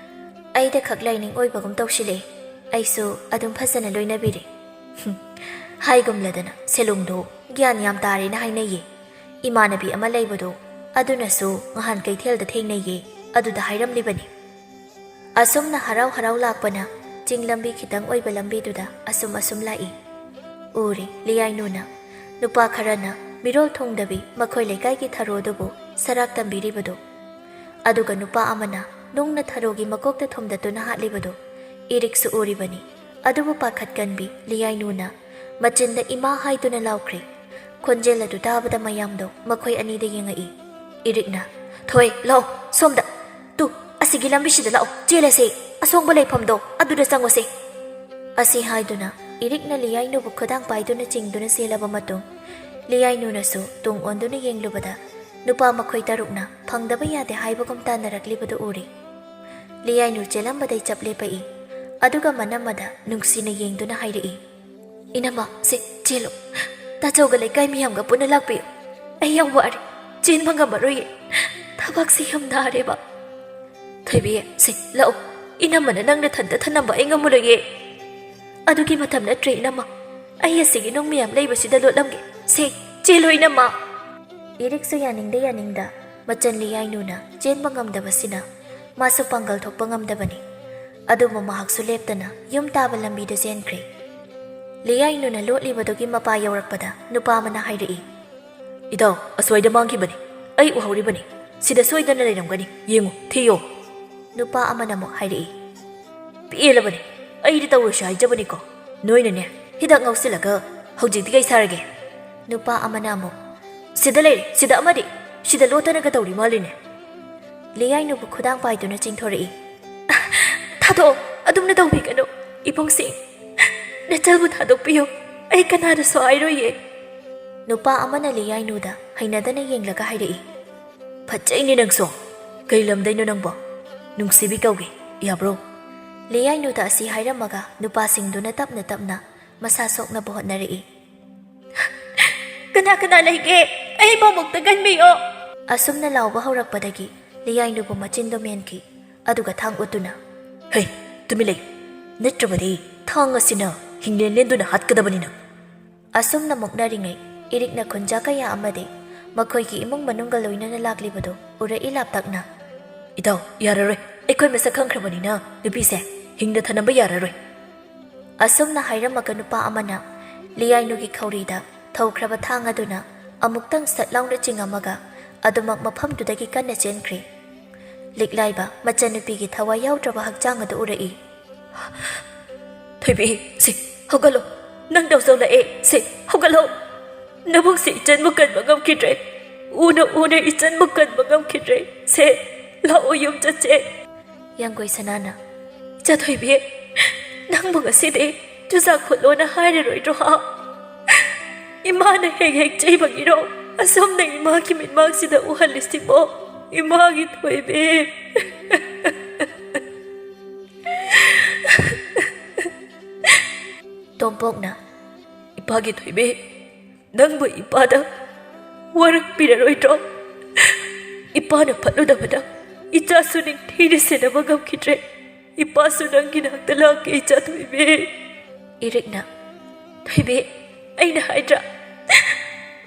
ꯑꯩꯗ ꯈꯛ ꯂꯥꯏꯅꯤꯡ ꯑꯣꯏꯕꯒꯨꯝ ꯇꯧꯁꯤꯜꯂꯛꯑꯦ꯫ ꯑꯩꯁꯨ ꯑꯗꯨꯝ ꯐꯖꯅ ꯂꯣꯏꯅꯕꯤꯔꯦ꯫" "ꯍꯥꯏꯒꯨꯝꯂꯗꯅ ꯁꯦꯂꯨꯡꯗꯣ ꯒ꯭ꯌꯥꯟ ꯌꯥꯝ ꯇꯥꯔꯦꯅ ꯍꯥꯏꯅꯩꯌꯦ꯫ ꯏꯃꯥꯟꯅꯕꯤ ꯑꯃ ꯂꯩꯕꯗꯣ, ꯑꯗꯨꯅꯁꯨ ꯉꯍꯥꯟ ꯀꯩꯊꯦꯜꯗ ꯊꯦꯡꯅꯩꯌꯦ, ꯑꯗꯨꯗ ꯍꯥꯏꯔꯝꯂꯤꯕꯅꯤ꯫" ꯑꯁꯨꯝꯅ ꯍꯔꯥꯎ ꯍꯔꯥꯎ ꯂꯥꯛꯄꯅ ꯆꯤꯡ ꯂꯝꯕꯤ ꯈꯤꯇꯪ ꯑꯣꯏꯕ ꯂꯝꯕꯤꯗꯨꯗ ꯑꯁꯨꯝ ꯑꯁꯨꯝ ꯂꯥꯛꯏ꯫ ꯎꯔꯦ ꯂꯤꯌꯥꯏꯅꯨꯅ ꯅꯨꯄꯥ ꯈꯔꯅ ꯃꯤꯔꯣꯜ ꯊꯨꯡꯗꯕꯤ ꯃꯈꯣꯏ ꯂꯩꯀꯥꯏꯒꯤ ꯊꯔꯣꯗꯨꯕꯨ ꯁꯔꯥꯛ ꯇꯝꯕꯤꯔꯤꯕꯗꯨ꯫ ꯑꯗꯨꯒ ꯅꯨꯄꯥ ꯑꯃꯅ ꯅꯨꯡꯅ ꯊꯔꯣꯒꯤ ꯃꯀꯣꯛꯇ ꯊꯣꯝꯗꯠꯇꯨꯅ ꯍꯥꯠꯂꯤꯕꯗꯨ ꯏꯔꯤꯛꯁꯨ ꯎꯔꯤꯕꯅꯤ꯫ ꯑꯗꯨꯕꯨ ꯄꯥꯈꯠꯀꯟꯕꯤ ꯂꯤꯌꯥꯏꯅꯨꯅ ꯃꯆꯤꯟꯗ ꯏꯃꯥ ꯍꯥꯏꯗꯨꯅ ꯂꯥꯎꯈ꯭ꯔꯦ꯫ ꯈꯣꯟꯖꯦꯜ ꯑꯗꯨ ꯇꯥꯕꯗ ꯃꯌꯥꯝꯗꯣ ꯃꯈꯣꯏ ꯑꯅꯤꯗ ꯌꯦꯡꯉꯛꯏ꯫ ꯏꯔꯤꯛꯅ, "ꯊꯣꯏ, ꯂꯥꯛꯑꯣ, ꯁꯣꯝꯗ꯫ ꯇꯨ, ꯑꯁꯤꯒꯤ ꯂꯝꯕꯤꯁꯤꯗ ꯂꯥꯛꯑꯣ, ꯆꯦꯜꯂꯁꯦ꯫ ꯑꯁꯣꯡꯕ ꯂꯩꯐꯝꯗꯣ ꯑꯗꯨꯗ ꯆꯪꯉꯨꯁꯦ꯫" ꯑꯁꯤ ꯍꯥꯏꯗꯨꯅ ꯏꯔꯤꯛꯅ ꯂꯤꯌꯥꯏꯅꯨꯕꯨ ꯈꯨꯗꯥꯡ ꯄꯥꯏꯗꯨꯅ ꯆꯤꯡꯗꯨꯅ ꯆꯦꯜꯂꯕ ꯃꯇꯨꯡ, ꯂꯤꯌꯥꯏꯅꯨꯅꯁꯨ ꯇꯨꯡ ꯑꯣꯟꯗꯨꯅ ꯌꯦꯡꯂꯨꯕꯗ ꯅꯨꯄꯥ ꯃꯈꯣꯏ ꯇꯔꯨꯛꯅ ꯐꯪꯗꯕ ꯌꯥꯗꯦ ꯍꯥꯏꯕꯒꯨꯝ ꯇꯥꯟꯅꯔꯛꯂꯤꯕꯗꯨ ꯎꯔꯦ꯫ ꯂꯤꯌꯥꯏꯅꯨ ꯆꯦꯜꯂꯝꯕꯗꯩ ꯆꯞ ꯂꯦꯞꯄꯛꯏ꯫ ꯑꯗꯨꯒ ꯃꯅꯝꯃꯗ ꯅꯨꯡꯁꯤꯅ ꯌꯦꯡꯗꯨꯅ ꯍꯥꯏꯔꯛꯏ, "ꯏꯅꯝꯃ, ꯁꯦ, ꯆꯦꯜꯂꯨ꯫ ꯇꯥꯆꯧꯒ ꯂꯩꯀꯥꯏ ꯃꯤꯌꯥꯝꯒ ꯄꯨꯟꯅ ꯂꯥꯛꯄꯤꯌꯨ꯫ ꯑꯩ ꯌꯥꯝ ꯋꯥꯔꯦ꯫ ꯆꯦꯟꯕ ꯉꯝꯃꯔꯣꯏꯌꯦ꯫ ꯊꯕꯥꯛꯁꯦ ꯌꯥꯝ ꯅꯥꯔꯦꯕ꯫" "ꯊꯣꯏꯕꯤ, ꯁꯦ, ꯂꯥꯛꯑꯣ꯫ ꯏꯅꯝꯃꯅ ꯅꯪ ꯅꯊꯟꯇ ꯊꯅꯝꯕ ꯑꯩ ꯉꯝꯃꯔꯣꯏꯌꯦ꯫ ꯑꯗꯨꯒꯤ ꯃꯇꯝ ꯅꯠꯇ꯭ꯔꯦ, ꯏꯅꯝꯃ꯫ ꯑꯩ ꯑꯁꯤꯒꯤ ꯅꯨꯡ ꯃꯌꯥꯝ ꯂꯩꯕꯁꯤꯗ ꯂꯣꯠꯂꯝꯒꯦ꯫ ꯁꯦ, ꯆꯦꯜꯂꯣ, ꯏꯅꯝꯃ!" ꯏꯔꯤꯛꯁꯨ ꯌꯥꯅꯤꯡꯗ ꯌꯥꯅꯤꯡꯗ ꯃꯆꯟ ꯂꯤꯌꯥꯏꯅꯨꯅ ꯆꯦꯟꯕ ꯉꯝꯗꯕꯁꯤꯅ ꯃꯥꯁꯨ ꯄꯥꯡꯒꯜ ꯊꯣꯛꯄ ꯉꯝꯗꯕꯅꯤ꯫ ꯑꯗꯨꯕꯨ ꯃꯍꯥꯛꯁꯨ ꯂꯦꯞꯇꯅ ꯌꯨꯝ ꯇꯥꯕ ꯂꯝꯕꯤꯗ ꯆꯦꯟꯈ꯭ꯔꯦ꯫ ꯂꯤꯌꯥꯏꯅꯨꯅ ꯂꯣꯠꯂꯤꯕꯗꯨꯒꯤ ꯃꯄꯥ ꯌꯧꯔꯛꯄꯗ ꯅꯨꯄꯥ ꯑꯃꯅ ꯍꯥꯏꯔꯛꯏ, "ꯏꯇꯥꯎ, ꯑꯁ꯭ꯋꯥꯏꯗ ꯃꯥꯡꯈꯤꯕꯅꯤ꯫ ꯑꯩ ꯎꯍꯧꯔꯤꯕꯅꯤ꯫ ꯁꯤꯗ ꯁꯣꯏꯗꯅ ꯂꯩꯔꯝꯒꯅꯤ꯫ ꯌꯦꯡꯉꯨ, ꯊꯤꯌꯣ꯫" ꯅꯨꯄꯥ ꯑꯃꯅ ꯑꯃꯨꯛ ꯍꯥꯏꯔꯛꯏ, "ꯄꯦꯜꯂꯕꯅꯤ꯫ ꯑꯩꯗꯤ ꯇꯧꯔꯣꯏꯁꯤ ꯍꯥꯏꯖꯕꯅꯤꯀꯣ꯫ ꯅꯣꯏꯅꯅꯦ, ꯍꯤꯗꯥꯛ ꯉꯧꯁꯤꯜꯂꯒ ꯍꯧꯖꯤꯛꯇꯤ ꯀꯩ ꯁꯥꯔꯒꯦ?" ꯅꯨꯄꯥ ꯑꯃꯅ ꯑꯃꯨꯛ, "ꯁꯤꯗ ꯂꯩꯔꯦ, ꯁꯤꯗ ꯑꯃꯗꯤ꯫ ꯁꯤꯗ ꯂꯣꯠꯇꯅꯒ ꯇꯧꯔꯤ ꯃꯥꯜꯂꯤꯅꯦ꯫" ꯂꯤꯌꯥꯏꯅꯨꯕꯨ ꯈꯨꯗꯥꯡ ꯄꯥꯏꯗꯨꯅ ꯆꯤꯡꯊꯣꯔꯛꯏ꯫ "ꯊꯥꯗꯣꯛꯑꯣ, ꯑꯗꯨꯝꯅ ꯇꯧꯕꯤꯒꯅꯨ, ꯏꯕꯨꯡꯁꯤꯡ꯫ ꯅꯆꯜꯕꯨ ꯊꯥꯗꯣꯛꯄꯤꯌꯨ꯫ ꯑꯩ ꯀꯅꯥꯗꯁꯨ ꯍꯥꯏꯔꯣꯏꯌꯦ꯫" ꯅꯨꯄꯥ ꯑꯃꯅ ꯂꯤꯌꯥꯏꯅꯨꯗ ꯍꯩꯅꯗꯅ ꯌꯦꯡꯂꯒ ꯍꯥꯏꯔꯛꯏ, "ꯐꯠꯖꯩꯅꯦ ꯅꯪꯁꯨ꯫ ꯀꯩ ꯂꯝꯗꯩꯅꯣ ꯅꯪꯕꯣ? ꯅꯨꯡꯁꯤꯕꯤ ꯀꯧꯒꯦ, ꯌꯥꯕ꯭ꯔꯣ?" ꯂꯤꯌꯥꯏꯅꯨꯗ ꯑꯁꯤ ꯍꯥꯏꯔꯝꯃꯒ ꯅꯨꯄꯥꯁꯤꯡꯗꯨꯅ ꯇꯞꯅ ꯇꯞꯅ ꯃꯁꯥ ꯁꯣꯛꯅꯕ ꯍꯣꯠꯅꯔꯛꯏ꯫ "ꯀꯅꯥ ꯀꯅꯥ ꯂꯩꯒꯦ? ꯑꯩ ꯃꯃꯨꯛꯇ ꯀꯟꯕꯤꯌꯣ!" ꯑꯁꯨꯝꯅ ꯂꯥꯎꯕ ꯍꯧꯔꯛꯄꯗꯒꯤ ꯂꯤꯌꯥꯏꯅꯨꯕꯨ ꯃꯆꯤꯟꯗꯣ ꯃꯦꯟꯈꯤ꯫ ꯑꯗꯨꯒ ꯊꯥꯡ ꯎꯠꯇꯨꯅ, "ꯍꯩ, ꯇꯨꯃꯤꯟ ꯂꯩꯌꯨ꯫ ꯅꯠꯇ꯭ꯔꯕꯗꯤ ꯊꯥꯡ ꯑꯁꯤꯅ ꯍꯤꯡꯅ ꯂꯦꯟꯗꯨꯅ ꯍꯥꯠꯀꯗꯕꯅꯤ ꯅꯪ꯫" ꯑꯁꯨꯝꯅ ꯃꯨꯛꯅꯔꯤꯉꯩ ꯏꯔꯤꯛꯅ ꯈꯨꯟꯖꯥ ꯀꯌꯥ ꯑꯃꯗꯤ ꯃꯈꯣꯏꯒꯤ ꯏꯃꯨꯡ ꯃꯅꯨꯡꯒ ꯂꯣꯏꯅꯅ ꯂꯥꯛꯂꯤꯕꯗꯨ ꯎꯔꯛꯏ ꯂꯥꯞꯇꯛꯅ꯫ "ꯏꯇꯥꯎ, ꯌꯥꯔꯔꯣꯏ꯫ ꯑꯩꯈꯣꯏ ꯃꯁꯛ ꯈꯪꯈ꯭ꯔꯕꯅꯤꯅ ꯅꯨꯄꯤꯁꯦ ꯍꯤꯡꯅ ꯊꯅꯝꯕ ꯌꯥꯔꯔꯣꯏ꯫" ꯑꯁꯨꯝꯅ ꯍꯥꯏꯔꯝꯃꯒ ꯅꯨꯄꯥ ꯑꯃꯅ ꯂꯤꯌꯥꯏꯅꯨꯒꯤ ꯈꯧꯔꯤꯗ ꯊꯧꯈ꯭ꯔꯕ ꯊꯥꯡ ꯑꯗꯨꯅ ꯑꯃꯨꯛꯇꯪ ꯁꯠ ꯂꯥꯎꯅ ꯆꯤꯡꯉꯝꯃꯒ ꯑꯗꯨꯃꯛ ꯃꯐꯝꯗꯨꯗꯒꯤ ꯀꯟꯅ ꯆꯦꯟꯈ꯭ꯔꯦ꯫ ꯂꯤꯛꯂꯥꯏꯕ ꯃꯆꯟꯅꯨꯄꯤꯒꯤ ꯊꯋꯥꯏ ꯌꯥꯎꯗ꯭ꯔꯕ ꯍꯛꯆꯥꯡ ꯑꯗꯨ ꯎꯔꯛꯏ꯫ "ꯊꯣꯏꯕꯤ, ꯁꯦ, ꯍꯧꯒꯠꯂꯣ꯫ ꯅꯪ ꯇꯧꯖꯧꯂꯛꯑꯦ꯫ ꯁꯦ, ꯍꯧꯒꯠꯂꯣ꯫ ꯅꯕꯨꯡꯁꯦ ꯏꯆꯟꯕꯨ ꯀꯟꯕ ꯉꯝꯈꯤꯗ꯭ꯔꯦ꯫ ꯎꯅ ꯎꯅ ꯏꯆꯟꯕꯨ ꯀꯟꯕ ꯉꯝꯈꯤꯗ꯭ꯔꯦ꯫ ꯁꯦ, ꯂꯥꯛꯑꯣ, ꯌꯨꯝ ꯆꯠꯁꯦ꯫" ꯌꯥꯡꯒꯣꯏ ꯁꯅꯥꯅ, "ꯏꯆꯥ ꯊꯣꯏꯕꯤ, ꯅꯪꯕꯨ ꯉꯁꯤꯗꯤ ꯆꯨꯖꯥꯛ ꯐꯨꯠꯂꯣꯅ ꯍꯥꯏꯔꯔꯣꯏꯗ꯭ꯔꯣ, ꯍꯥ? ꯏꯃꯥꯅ ꯍꯦꯛ ꯍꯦꯛ ꯆꯩꯕꯒꯤꯔꯣ ꯑꯁꯣꯝꯗ ꯏꯃꯥꯒꯤ ꯃꯤꯠꯃꯥꯡꯁꯤꯗ ꯎꯍꯜꯂꯤꯁꯤꯕꯣ, ꯏꯃꯥꯒꯤ ꯊꯣꯏꯕꯤ?" ꯇꯣꯝꯄꯣꯛꯅ, "ꯏꯄꯥꯒꯤ ꯊꯣꯏꯕꯤ, ꯅꯪꯕꯨ ꯏꯄꯥꯗ ꯋꯥꯔꯛꯄꯤꯔꯔꯣꯏꯗ꯭ꯔꯣ? ꯏꯄꯥꯅ ꯐꯠꯂꯨꯗꯕꯗ ꯏꯆꯥꯁꯨ ꯅꯤꯡꯊꯤꯅ ꯁꯦꯟꯅꯕ ꯉꯝꯈꯤꯗ꯭ꯔꯦ꯫ ꯏꯄꯥꯁꯨ ꯅꯪꯒꯤ ꯅꯥꯛꯇ ꯂꯥꯛꯀꯦ, ꯏꯆꯥ ꯊꯣꯏꯕꯤ꯫ ꯏꯔꯤꯛꯅ, "ꯊꯣꯏꯕꯤ, ꯑꯩꯅ ꯍꯥꯏꯗ꯭ꯔꯥ?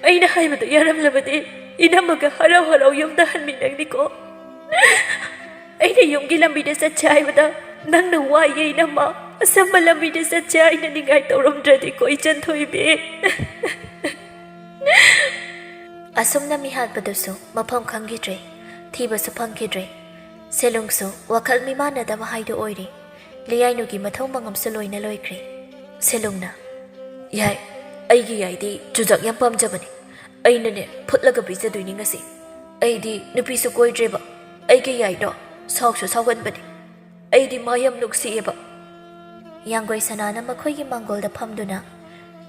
ꯑꯩꯅ ꯍꯥꯏꯕꯗꯨ ꯌꯥꯔꯝꯂꯕꯗꯤ ꯏꯅꯝꯃꯒ ꯍꯔꯥꯎ ꯍꯔꯥꯎ ꯌꯨꯝꯗ ꯍꯟꯃꯤꯟꯅꯒꯅꯤꯀꯣ꯫ ꯑꯩꯅ ꯌꯨꯝꯒꯤ ꯂꯝꯕꯤꯗ ꯆꯠꯁꯦ ꯍꯥꯏꯕꯗ ꯅꯪꯅ ꯋꯥꯏꯌꯦ ꯏꯅꯝꯃ, ꯑꯁꯝꯕ ꯂꯝꯕꯤꯗ ꯆꯠꯁꯦ ꯍꯥꯏꯅ ꯅꯤꯡꯉꯥꯏ ꯇꯧꯔꯝꯗ꯭ꯔꯗꯤꯀꯣ, ꯏꯆꯟ ꯊꯣꯏꯕꯤ꯫" ꯑꯁꯨꯝꯅ ꯃꯤꯍꯥꯠꯄꯗꯨꯁꯨ ꯃꯐꯝ ꯈꯪꯈꯤꯗ꯭ꯔꯦ, ꯊꯤꯕꯁꯨ ꯐꯪꯈꯤꯗ꯭ꯔꯦ꯫ ꯁꯦꯂꯨꯡꯁꯨ ꯋꯥꯈꯜ ꯃꯤꯃꯥꯟꯅꯗꯕ ꯍꯥꯏꯗꯨ ꯑꯣꯏꯔꯦ꯫ ꯂꯤꯌꯥꯏꯅꯨꯒꯤ ꯃꯊꯧ ꯃꯉꯝꯁꯨ ꯂꯣꯏꯅ ꯂꯣꯏꯈ꯭ꯔꯦ꯫ ꯁꯦꯂꯨꯡꯅ, "ꯌꯥꯏ, ꯑꯩꯒꯤ ꯌꯥꯏꯗꯤ ꯆꯨꯖꯥꯛ ꯌꯥꯝ ꯄꯥꯝꯖꯕꯅꯤ꯫ ꯑꯩꯅꯅꯦ ꯐꯨꯠꯂꯒ ꯄꯤꯖꯗꯣꯏꯅꯤ ꯉꯁꯤ꯫ ꯑꯩꯗꯤ ꯅꯨꯄꯤꯁꯨ ꯀꯣꯏꯗ꯭ꯔꯦꯕ꯫ ꯑꯩꯒꯤ ꯌꯥꯏꯗꯣ ꯁꯥꯎꯁꯨ ꯁꯥꯎꯒꯟꯕꯅꯤ꯫ ꯑꯩꯗꯤ ꯃꯥ ꯌꯥꯝ ꯅꯨꯡꯁꯤꯌꯦꯕ꯫" ꯌꯥꯡꯒꯣꯏ ꯁꯅꯥꯅ ꯃꯈꯣꯏꯒꯤ ꯃꯥꯡꯒꯣꯜꯗ ꯐꯝꯗꯨꯅ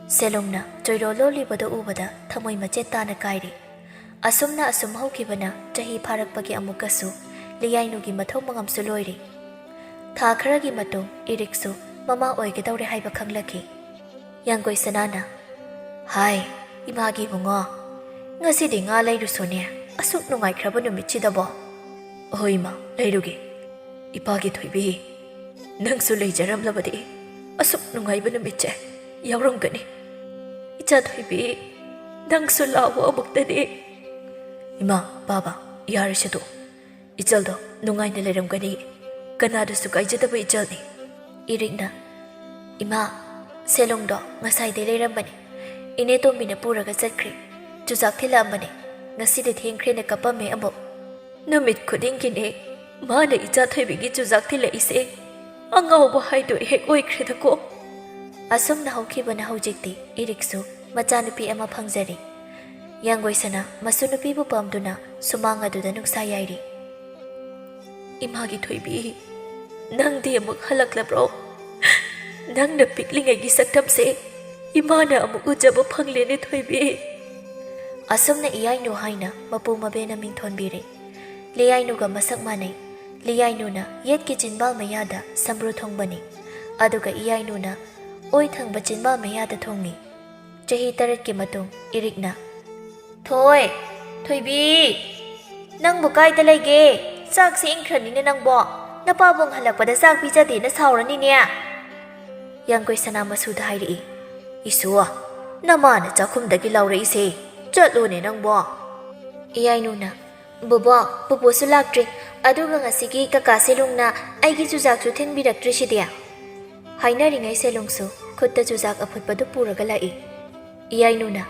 ꯁꯦꯂꯨꯡꯅ ꯆꯣꯏꯔꯣ ꯂꯣꯜꯂꯤꯕꯗꯨ ꯎꯕꯗ ꯊꯃꯣꯏ ꯃꯆꯦꯠ ꯇꯥꯅ ꯀꯥꯏꯔꯦ꯫ ꯑꯁꯨꯝꯅ ꯑꯁꯨꯝ ꯍꯧꯈꯤꯕꯅ ꯆꯍꯤ ꯐꯥꯔꯛꯄꯒꯤ ꯑꯃꯨꯛꯀꯁꯨ ꯂꯤꯌꯥꯏꯅꯨꯒꯤ ꯃꯊꯧ ꯃꯉꯝꯁꯨ ꯂꯣꯏꯔꯦ꯫ ꯊꯥ ꯈꯔꯒꯤ ꯃꯇꯨꯡ ꯏꯔꯤꯛꯁꯨ ꯃꯃꯥ ꯑꯣꯏꯒꯗꯧꯔꯦ ꯍꯥꯏꯕ ꯈꯪꯂꯛꯈꯤ꯫ ꯌꯥꯡꯒꯣꯏ ꯁꯅꯥꯅ, "ꯍꯥꯏ, ꯏꯃꯥꯒꯤ ꯏꯕꯨꯡꯉꯣ, ꯉꯁꯤꯗꯤ ꯉꯥ ꯂꯩꯔꯨꯁꯣꯅꯦ, ꯑꯁꯨꯛ ꯅꯨꯡꯉꯥꯏꯈ꯭ꯔꯕ ꯅꯨꯃꯤꯠꯁꯤꯗꯕꯣ?" "ꯍꯣꯏ ꯏꯃꯥ, ꯂꯩꯔꯨꯒꯦ꯫ ꯏꯄꯥꯒꯤ ꯊꯣꯏꯕꯤ, ꯅꯪꯁꯨ ꯂꯩꯖꯔꯝꯂꯕꯗꯤ ꯑꯁꯨꯛ ꯅꯨꯡꯉꯥꯏꯕ ꯅꯨꯃꯤꯠꯁꯦ ꯌꯥꯎꯔꯝꯒꯅꯤ꯫ ꯏꯆꯥ ꯊꯣꯏꯕꯤ, ꯅꯪꯁꯨ ꯂꯥꯛꯑꯣ ꯑꯃꯨꯛꯇꯗꯤ꯫" "ꯏꯃꯥ, ꯕꯥꯕꯥ, ꯌꯥꯔꯁꯤꯗꯣ꯫ ꯏꯆꯜꯗꯣ ꯅꯨꯡꯉꯥꯏꯅ ꯂꯩꯔꯝꯒꯅꯤ꯫ ꯀꯅꯥꯗꯁꯨ ꯀꯥꯏꯖꯗꯕ ꯏꯆꯜꯅꯤ꯫" ꯏꯔꯤꯛꯅ, "ꯏꯃꯥ, ꯁꯦꯂꯨꯡꯗꯣ ꯉꯁꯥꯏꯗꯩ ꯂꯩꯔꯝꯕꯅꯤ꯫ ꯏꯅꯦ ꯇꯣꯝꯕꯤꯅ ꯄꯨꯔꯒ ꯆꯠꯈ꯭ꯔꯦ꯫ ꯆꯨꯖꯥꯛ ꯊꯤꯜꯂꯛꯑꯝꯕꯅꯤ꯫ ꯉꯁꯤꯗꯤ ꯊꯦꯡꯈ꯭ꯔꯦꯅ ꯀꯞꯄꯝꯃꯦ ꯑꯃꯨꯛ꯫ ꯅꯨꯃꯤꯠ ꯈꯨꯗꯤꯡꯒꯤꯅꯦ ꯃꯥꯅ ꯏꯆꯥ ꯊꯣꯏꯕꯤꯒꯤ ꯆꯨꯖꯥꯛ ꯊꯤꯜꯂꯛꯏꯁꯦ꯫ ꯑꯉꯥꯎꯕ ꯍꯥꯏꯗꯣ ꯍꯦꯛ ꯑꯣꯏꯈ꯭ꯔꯦꯗꯀꯣ꯫" ꯑꯁꯨꯝꯅ ꯍꯧꯈꯤꯕꯅ ꯍꯧꯖꯤꯛꯇꯤ ꯏꯔꯤꯛꯁꯨ ꯃꯆꯥꯅꯨꯄꯤ ꯑꯃ ꯐꯪꯖꯔꯦ꯫ ꯌꯥꯡꯒꯣꯏ ꯁꯅꯥ ꯃꯁꯨ ꯅꯨꯄꯤꯕꯨ ꯄꯥꯝꯗꯨꯅ ꯁꯨꯃꯥꯡ ꯑꯗꯨꯗ ꯅꯨꯡꯁꯥ ꯌꯥꯏꯔꯤ꯫ "ꯏꯃꯥꯒꯤ ꯊꯣꯏꯕꯤ, ꯅꯪꯗꯤ ꯑꯃꯨꯛ ꯍꯜꯂꯛꯂꯕ꯭ꯔꯣ? ꯅꯪꯅ ꯄꯤꯛꯂꯤꯉꯩꯒꯤ ꯁꯛꯇꯝꯁꯦ ꯏꯃꯥꯅ ꯑꯃꯨꯛ ꯎꯖꯕ ꯐꯪꯂꯦꯅꯦ ꯊꯣꯏꯕꯤ꯫" ꯑꯁꯨꯝꯅ ꯏꯌꯥꯏꯅꯨ ꯍꯥꯏꯅ ꯃꯄꯨ ꯃꯕꯦꯅ ꯃꯤꯡ ꯊꯣꯟꯕꯤꯔꯦ꯫ ꯂꯤꯌꯥꯏꯅꯨꯒ ꯃꯁꯛ ꯃꯥꯟꯅꯩ꯫ ꯂꯤꯌꯥꯏꯅꯨꯅ ꯌꯦꯠꯀꯤ ꯆꯤꯟꯕꯥꯜ ꯃꯌꯥꯗ ꯁꯝꯕ꯭ꯔꯨ ꯊꯨꯡꯕꯅꯤ, ꯑꯗꯨꯒ ꯏꯌꯥꯏꯅꯨꯅ ꯑꯣꯏ ꯊꯪꯕ ꯆꯤꯟꯕꯥꯜ ꯃꯌꯥꯗ ꯊꯨꯡꯉꯤ꯫ ꯆꯍꯤ ꯇꯔꯦꯠꯀꯤ ꯃꯇꯨꯡ ꯏꯔꯤꯛꯅ, "ꯊꯣꯏ, ꯊꯣꯏꯕꯤ, ꯅꯪꯕꯨ ꯀꯥꯏꯗ ꯂꯩꯒꯦ? "ꯆꯥꯛꯁꯦ ꯏꯪꯈ꯭ꯔꯅꯤꯅꯦ ꯅꯪꯕꯣ꯫ ꯅꯄꯥꯕꯨꯡ ꯍꯜꯂꯛꯄꯗ ꯆꯥꯛ ꯄꯤꯖꯗꯦꯅ ꯁꯥꯎꯔꯅꯤꯅꯦ"꯫ ꯌꯥꯡꯒꯣꯏ ꯁꯅꯥ ꯃꯁꯨꯗ ꯍꯥꯏꯔꯛꯏ꯫ "ꯏꯁꯨ, ꯅꯃꯥꯅ ꯆꯥꯛꯈꯨꯝꯗꯒꯤ ꯂꯥꯎꯔꯛꯏꯁꯦ꯫ ꯆꯠꯂꯣꯅꯦ ꯅꯪꯕꯣ"꯫ ꯏꯌꯥꯏꯅꯨꯅ, "ꯕꯣꯕꯣꯛ, ꯄꯨꯄꯨꯁꯨ ꯂꯥꯛꯇ꯭ꯔꯤ꯫ ꯑꯗꯨꯒ ꯉꯁꯤꯒꯤ ꯀꯀꯥ ꯁꯦꯂꯨꯡꯅ ꯑꯩꯒꯤ ꯆꯨꯖꯥꯛꯁꯨ ꯊꯤꯟꯕꯤꯔꯛꯇ꯭ꯔꯤꯁꯤꯗꯤ"꯫ ꯍꯥꯏꯅꯔꯤꯉꯩ ꯁꯦꯂꯨꯡꯁꯨ ꯈꯨꯠꯇ ꯆꯨꯖꯥꯛ ꯑꯐꯨꯠꯄꯗꯨ ꯄꯨꯔꯒ ꯂꯥꯛꯏ꯫ ꯏꯌꯥꯏꯅꯨꯅ,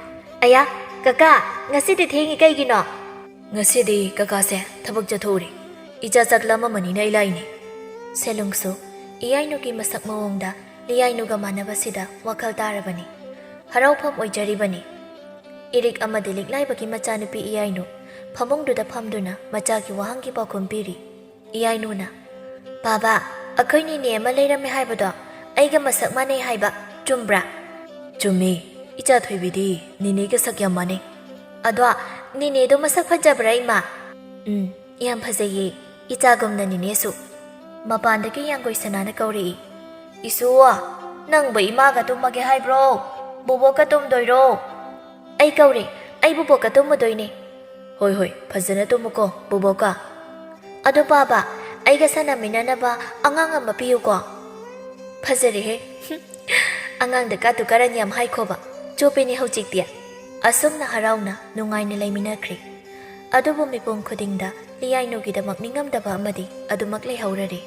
"ꯑꯌꯥ, ꯀꯀꯥ, ꯉꯁꯤꯗꯤ ꯊꯦꯡꯉꯤ ꯀꯩꯒꯤꯅꯣ?" "ꯉꯁꯤꯗꯤ ꯀꯀꯥꯁꯦ ꯊꯕꯛ ꯆꯠꯊꯣꯛꯎꯔꯤ꯫ ꯏꯆꯥ ꯆꯥꯛ ꯂꯥꯝꯃꯝꯃꯅꯤꯅ ꯑꯩ ꯂꯥꯛꯏꯅꯤ"꯫ ꯁꯦꯂꯨꯡꯁꯨ ꯏꯌꯥꯏꯅꯨꯒꯤ ꯃꯁꯛ ꯃꯑꯣꯡꯗ ꯂꯤꯌꯥꯏꯅꯨꯒ ꯃꯥꯟꯅꯕꯁꯤꯗ ꯋꯥꯈꯜ ꯇꯥꯔꯕꯅꯤ꯫ ꯍꯔꯥꯎꯐꯝ ꯑꯣꯏꯖꯔꯤꯕꯅꯤ꯫ ꯏꯔꯤꯛ ꯑꯃꯗꯤ ꯂꯤꯛꯂꯥꯏꯕꯒꯤ ꯃꯆꯥꯅꯨꯄꯤ ꯏꯌꯥꯏꯅꯨ ꯐꯃꯨꯡꯗꯨꯗ ꯐꯝꯗꯨꯅ ꯃꯆꯥꯒꯤ ꯋꯥꯍꯪꯒꯤ ꯄꯥꯎꯈꯨꯝ ꯄꯤꯔꯤ꯫ ꯏꯌꯥꯏꯅꯨꯅ, "ꯕꯥꯕꯥ, ꯑꯩꯈꯣꯏ ꯅꯤꯅꯦ ꯑꯃ ꯂꯩꯔꯝꯃꯦ ꯍꯥꯏꯕꯗꯣ ꯑꯩꯒ ꯃꯁꯛ ꯃꯥꯟꯅꯩ ꯍꯥꯏꯕ ꯆꯨꯝꯕ꯭ꯔꯥ?" "ꯆꯨꯝꯃꯤ꯫ ꯏꯆꯥ ꯊꯣꯏꯕꯤꯗꯤ ꯅꯤꯅꯦꯒ ꯁꯛ ꯌꯥꯝ ꯃꯥꯟꯅꯩ"꯫ "ꯑꯗꯣ ꯅꯤꯅꯦꯗꯣ ꯃꯁꯛ ꯐꯖꯕ꯭ꯔꯥ, ꯏꯃꯥ?" "ꯎꯝ, ꯌꯥꯝ ꯐꯖꯩꯌꯦ, ꯏꯆꯥꯒꯨꯝꯅ ꯅꯤꯅꯦꯁꯨ"꯫ ꯃꯄꯥꯟꯗꯒꯤ ꯌꯥꯡꯒꯣꯏ ꯁꯅꯥꯅ ꯀꯧꯔꯛꯏ꯫ "ꯏꯁꯨ, ꯅꯪꯕꯨ ꯏꯃꯥꯒ ꯇꯨꯝꯃꯒꯦ ꯍꯥꯏꯕ꯭ꯔꯣ? ꯕꯣꯕꯣꯛꯀ ꯇꯨꯝꯗꯣꯏꯔꯣ?" "ꯑꯩ ꯀꯧꯔꯦ, ꯑꯩ ꯕꯣꯕꯣꯛꯀ ꯇꯨꯝꯃꯨꯗꯣꯏꯅꯦ"꯫ "ꯍꯣꯏ, ꯍꯣꯏ, ꯐꯖꯅ ꯇꯨꯝꯃꯨꯀꯣ ꯕꯣꯕꯣꯛꯀ"꯫ "ꯑꯗꯣ ꯕꯥꯕꯥ, ꯑꯩꯒ ꯁꯥꯟꯅꯃꯤꯟꯅꯅꯕ ꯑꯉꯥꯡ ꯑꯃ ꯄꯤꯌꯨꯀꯣ"꯫ "ꯐꯖꯔꯦꯍꯦ"꯫ "ꯑꯉꯥꯡꯗ ꯀꯥꯇꯨ ꯀꯥꯔꯟ ꯌꯥꯝ ꯍꯥꯏꯈꯣꯕ, ꯆꯣꯞꯄꯦꯅꯦ ꯍꯧꯖꯤꯛꯇꯤ"꯫ ꯑꯁꯨꯝꯅ ꯍꯔꯥꯎꯅ ꯅꯨꯡꯉꯥꯏꯅ ꯂꯩꯃꯤꯟꯅꯈ꯭ꯔꯦ꯫ ꯑꯗꯨꯕꯨ ꯃꯤꯄꯨꯝ ꯈꯨꯗꯤꯡꯗ ꯂꯤꯌꯥꯏꯅꯨꯒꯤꯗꯃꯛ ꯅꯤꯡꯉꯝꯗꯕ ꯑꯃꯗꯤ ꯑꯗꯨꯃꯛ ꯂꯩꯍꯧꯔꯔꯦ꯫